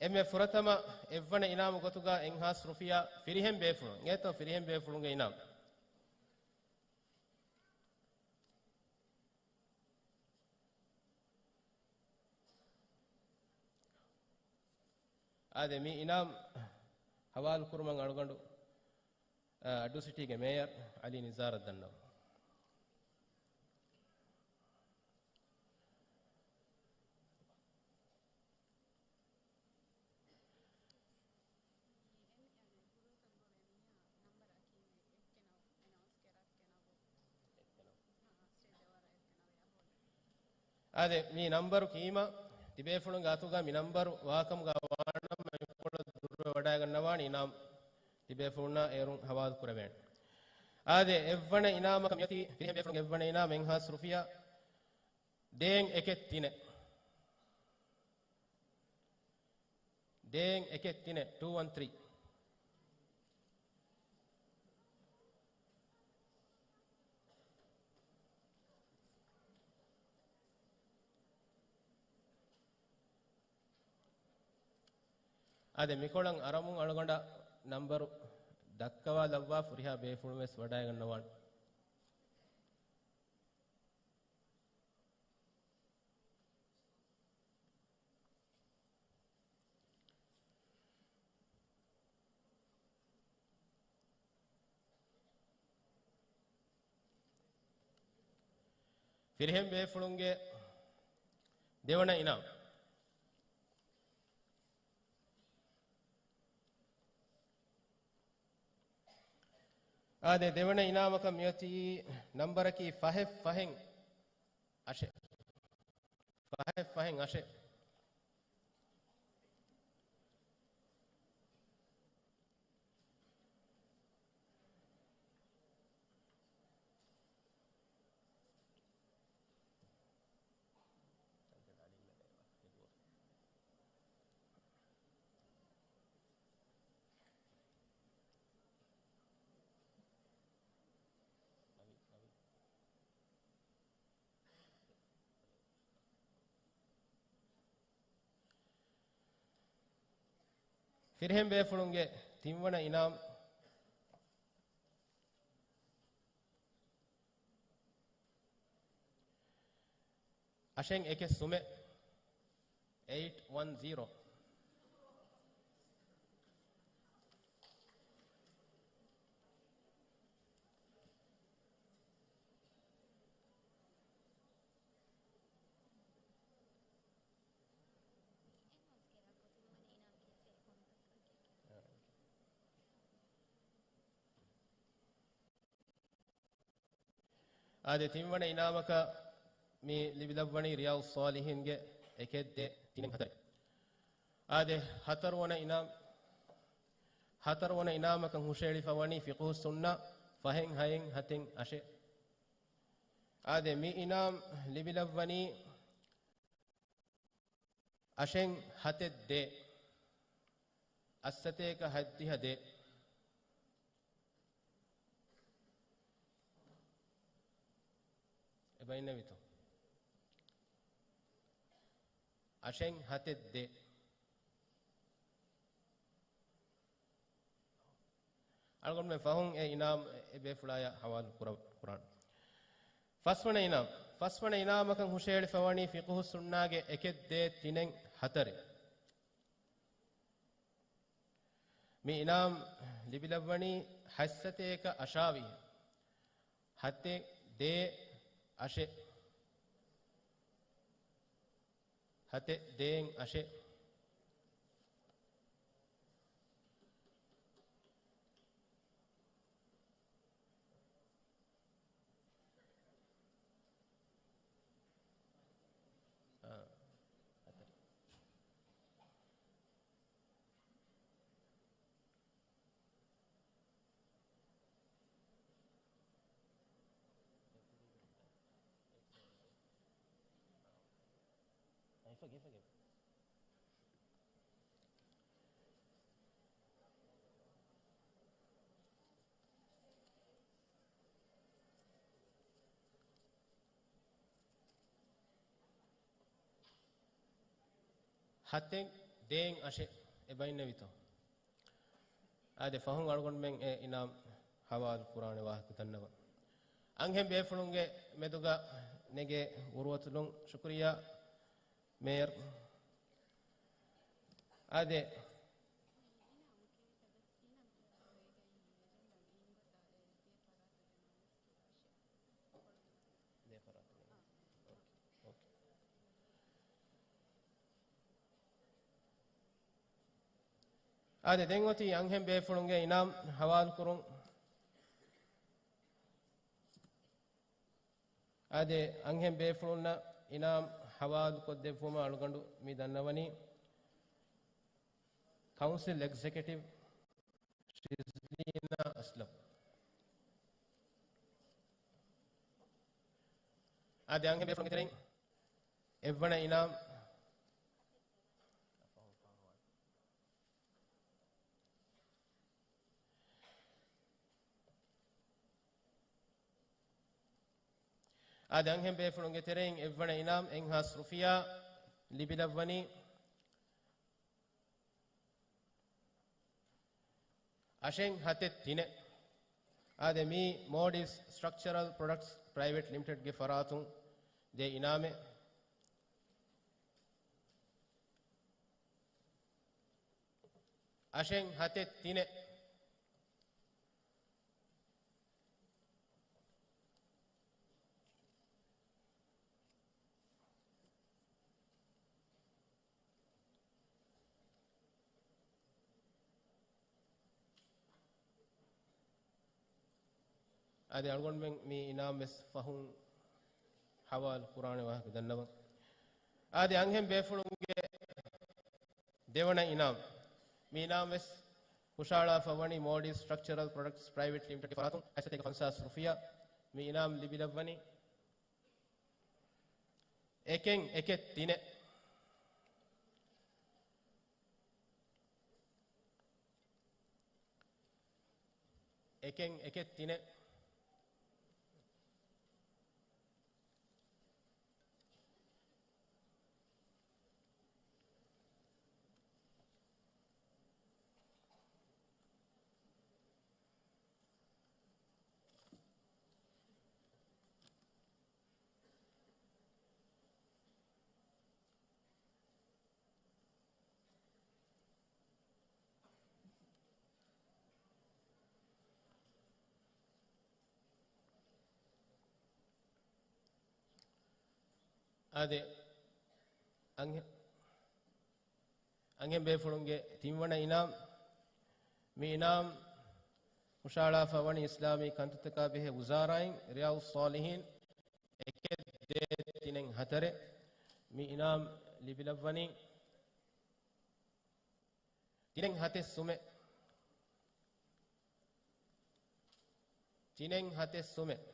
އެންމެ ފުރަތަމަ އެއްވަނަ އިނާމު ގޮތުގަ އެއްހާސް ރުފިޔާ ފިރިހެން ބޭފުޅުން. އިނގޭތޯ ފިރިހެން ބޭފުޅުންގެ އިނާމް. އާދެ، މި އިނާމް ހަވާލު ކުރުމަށް އަޅުގަނޑު، އަ، އައްޑޫ ސިޓީގެ މޭޔަރ އަލީ ނިޒާރަށް ދަންނަވަން. އާދެ، މި ނަންބަރު ކީމަ ތިބޭފުޅުންގެ އަތުގަ މި ނަންބަރު ވާކަމުގަ ވާނަމަ އެކޮޅަށް ދުރުވެ ވަޑައިގަންނަވާނެ އިނާމް ތިބޭފުޅުންނާ އޭރުން ހަވާލު ކުރެވޭނެ. އާދެ، އެއްވަނަ އިނާމަކަށް މިއޮތީ ފިރިހެން ބޭފުޅުންގެ އެއްވަނަ އިނާމް އެއްހާސް ރުފިޔާ. ދޭން އެކެއް ތިނެއް. ދޭން އެކެއް ތިނެއް، ޓޫ ވަން ތްރީ. އާދެ، މިކޮޅަށް އަރަމުން އަޅުގަނޑަށް ނަންބަރު ދައްކަވާލައްވާ ފުރިހާ ބޭފުޅުން ވެސް ވަޑައިގަންނަވާނެ. ފިރިހެން ބޭފުޅުންގެ ދެވަނަ އިނާމް. އާދެ، ދެވަނަ އިނާމަކަށް މިއޮތީ ނަންބަރަކީ ފަހެއް ފަހެއް އަށެއް. ފަހެއް ފަހެއް އަށެއް. ފިރިހެން ބޭފުޅުންގެ ތިންވަނަ އިނާމް އަށެއް އެކެއް ސުމެއް، އެއިޓް ވަން ޒީރޯ. އާދެ، ތިންވަނަ އިނާމަކަށް މި ލިބިލައްވަނީ ރިޔާޟުއްޞާލިޙީންގެ އެކެއް ދޭއް ތިނެއް ހަތަރެއް. އާދެ، ހަތަރުވަނަ އިނާމް، ހަތަރުވަނަ އިނާމަކަށް ހުށައެޅިފަ ވަނީ ފިޤުހުއްސުންނަ ފަހެއް ހައެއް ހަތެއް އަށެއް. އާދެ، މި އިނާމް ލިބިލައްވަނީ އަށެއް ހަތެއް ދޭއް، އަށްސަތޭކަ ހަތްދިހަ ދޭއް. އެބައިންނެވިތޯ؟ އަށެއް ހަތެއް ދޭއް. އަޅުގަނޑުމެން ފަހުން އެ އިނާމް އެ ބޭފުޅާޔަށް ހަވާލު ކުރަ-، ކުރާނަން. ފަސްވަނަ އިނާމް. ފަސްވަނަ އިނާމަކަށް ހުށައެޅިފަވަނީ ފިޤުހުއްސުންނާގެ އެކެއް ދޭއް ތިނެއް ހަތަރެއް. މި އިނާމް ލިބިލައްވަނީ ހަތްސަތޭކަ އަށާވީހަ. ހަތެއް ދޭއް އަށެއް. ހަތެއް ދޭއް އަށެއް. އާ، ހަތަރެއް. ފަގެ، ފަގެ. ހަތެއް ދޭއް އަށެއް އެބައިންނެވިތޯ؟ އާދެ، ފަހުން އަޅުގަނޑުމެން އެ އިނާމް ހަވާލު ކުރާނެ ވާހަކަ ދަންނަވަން. އަންހެން ބޭފުޅުންގެ މެދުގަ ނެގޭ އުރުއަތުލުން ޝުކުރިއްޔާ މޭޔަރ. އާދެ. އާދެ، ދެން އޮތީ އަންހެން ބޭފުޅުންގެ އިނާމް ހަވާލުކުރުން. އާދެ، އަންހެން ބޭފުޅުންނަށް އިނާމް ހަވާލުކޮށްދެއްވުމަށް އަޅުގަނޑު މި ދަންނަވަނީ ކައުންސިލް އެގްޒެކެޓިވް ޝިޒްލީނާ އަސްލަމް. އާދެ، އަންހެން ބޭފުޅުންގެ ތެރެއިން އެއްވަނަ އިނާމް. އާދެ، އަންހެން ބޭފުޅުންގެ ތެރެއިން އެއްވަނަ އިނާމް އެއްހާސް ރުފިޔާ ލިބިލައްވަނީ އަށެއް ހަތެއް ތިނެއް. އާދެ، މީ މޯޑިސް ސްޓްރަކްޗަރަލް ޕްރޮޑަކްޓްސް ޕްރައިވެޓް ލިމިޓެޑްގެ ފަރާތުން ދޭ އިނާމެއް. އަށެއް ހަތެއް ތިނެއް. އާދެ، އަޅުގަނޑުމެން މި އިނާމް ވެސް ފަހުން ހަވާލު ކުރާނެ ވާހަކަ ދަންނަވަން. އާދެ، އަންހެން ބޭފުޅުންގެ ދެވަނަ އިނާމް. މި އިނާމް ވެސް ހުށަހަޅާފަ ވަނީ މޯޑިސް ސްޓްރަކްޗަރަލް ޕްރޮޑަކްޓްސް ޕްރައިވެޓް ލިމިޓެޑްގެ ފަރާތުން ހަތްސަތޭކަ ފަންސާސް ރުފިޔާ. މި އިނާމް ލިބިލައްވަނީ އެކެއް އެކެއް ތިނެއް. އެކެއް އެކެއް ތިނެއް. އާދެ، އަންހެ-، އަންހެން ބޭފުޅުންގެ ތިންވަނަ އިނާމް. މި އިނާމް ހުށަހަޅާފަ ވަނީ އިސްލާމީ ކަންތައްތަކާ ބެހޭ ވުޒާރާއިން، ރިޔާޟުއްޞާލިޙީން، އެކެއް ދޭއް ތިނެއް ހަތަރެއް. މި އިނާމް ލިބިލައްވަނީ ތިނެއް ހަތެއް ސުމެއް. ތިނެއް ހަތެއް ސުމެއް.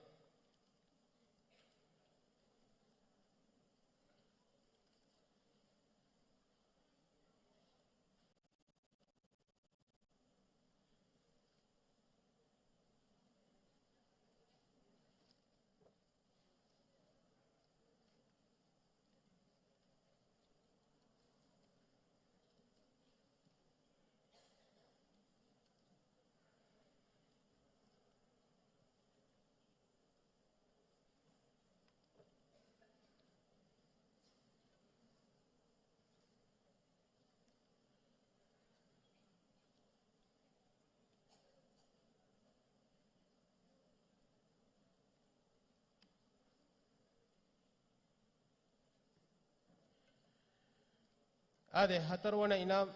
އާދެ، ހަތަރުވަނަ އިނާމް.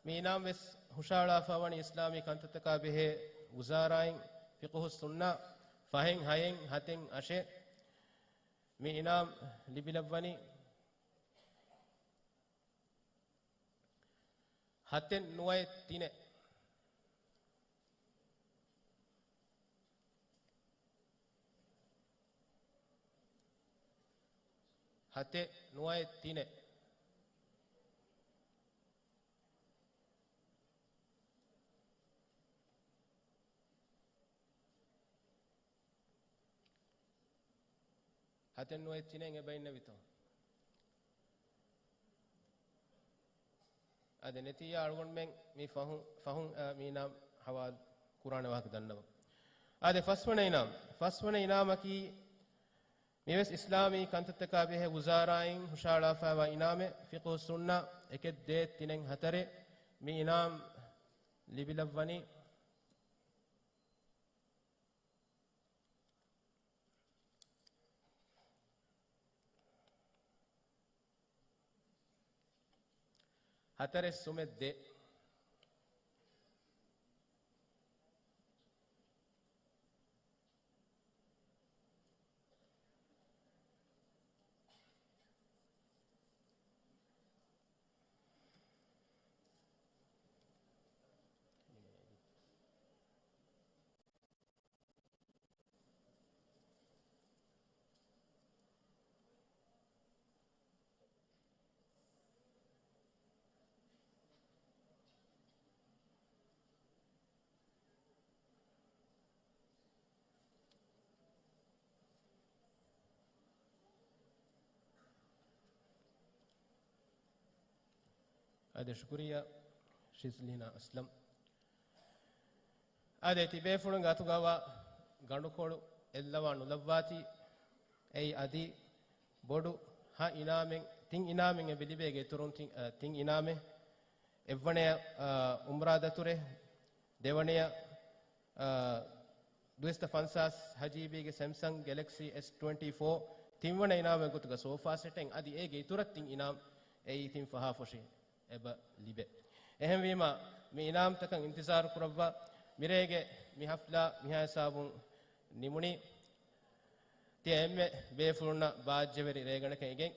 މި އިނާމް ވެސް ހުށަހަޅާފަ ވަނީ އިސްލާމީ ކަންތައްތަކާ ބެހޭ ވުޒާރާއިން ފިޤުހުއްސުންނާ ފަހެއް، ހައެއް، ހަތެއް، އަށެއް. މި އިނާމް ލިބިލައްވަނީ ހަތެއް ނުވައެއް ތިނެއް. ހަތެއް ނުވައެއް ތިނެއް. ހަތެއް ނުވައެއް ތިނެއް އެބައިންނެވިތޯ؟ އާދެ، ނެތިއްޔާ އަޅުގަނޑުމެން މި ފަހު، ފަހުން، އާ، މި އިނާމް ހަވާލު ކުރާނެ ވާހަކަ ދަންނަވަން. އާދެ، ފަސްވަނަ އިނާމް. ފަސްވަނަ އިނާމަކީ މިވެސް އިސްލާމީ ކަންތައްތަކާ ބެހޭ ވުޒާރާއިން ހުށަހަޅާފައިވާ އިނާމެއް، ފިޤުހުއްސުންނާ އެކެއް ދޭއް ތިނެއް ހަތަރެއް. މި އިނާމް ލިބިލައްވަނީ ހަތަރެއް ސުމެއް ދެ. އާދެ، ޝުކުރިއްޔާ ޝިޒްލީނާ އަސްލަމް. އާދެ، ތިބޭފުޅުންގެ އަތުގަވާ ގަނޑުކޮޅު އެއްލަވާ ނުލައްވާތީ. އެއީ އަދި ބޮޑު ހަ އިނާމެއް، ތިން އިނާމެއް އެބަ ލިބޭ ގެ އިތުރުން ތިން، އަ، ތިން އިނާމެއް. އެއްވަނަޔަށް، އަ، އުމްރާ ދަތުރެއް، ދެވަނަޔަށް، އަ، ދުއިސައްތަ ފަންސާސް ހަ ޖީބީގެ ސެމްސަންގް ގެލެކްސީ އެސް ޓްވެންޓީ ފޯ، ތިންވަނަ އިނާމެއް ގޮތުގަ ސޯފާ ސެޓެއް، އަދި އޭގެ އިތުރަށް ތިން އިނާމް އެއީ ތިން ފަހާ ފޮށި އެބަ ލިބޭ. އެހެންވީމަ، މި އިނާމްތަކަށް އިންތިޒާރު ކުރައްވާ. މިރޭގެ މި ހަފްލާ މިހާ ހިސާބުން ނިމުނީ. ތިޔަ އެންމެ ބޭފުޅުންނަށް ބާއްޖަވެރި ރޭގަނޑަކަށް އެނގެން.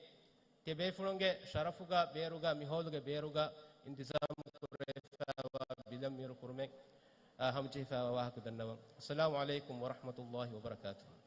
ތިޔަ ބޭފުޅުންގެ ޝަރަފުގަ ބޭރުގަ މި ހޯލުގެ ބޭރުގަ އިންތިޒާމު ކުރެވިފައިވާ ބިލަށް މީރު ކުރުމެއް، އާ، ހަމަޖެހިފައިވާ ވާހަކަ ދަންނަވަން. އައްސަލާމު ޢަލައިކުމް ވަރަޙްމަތުﷲި ވަބަރަކާތުހު.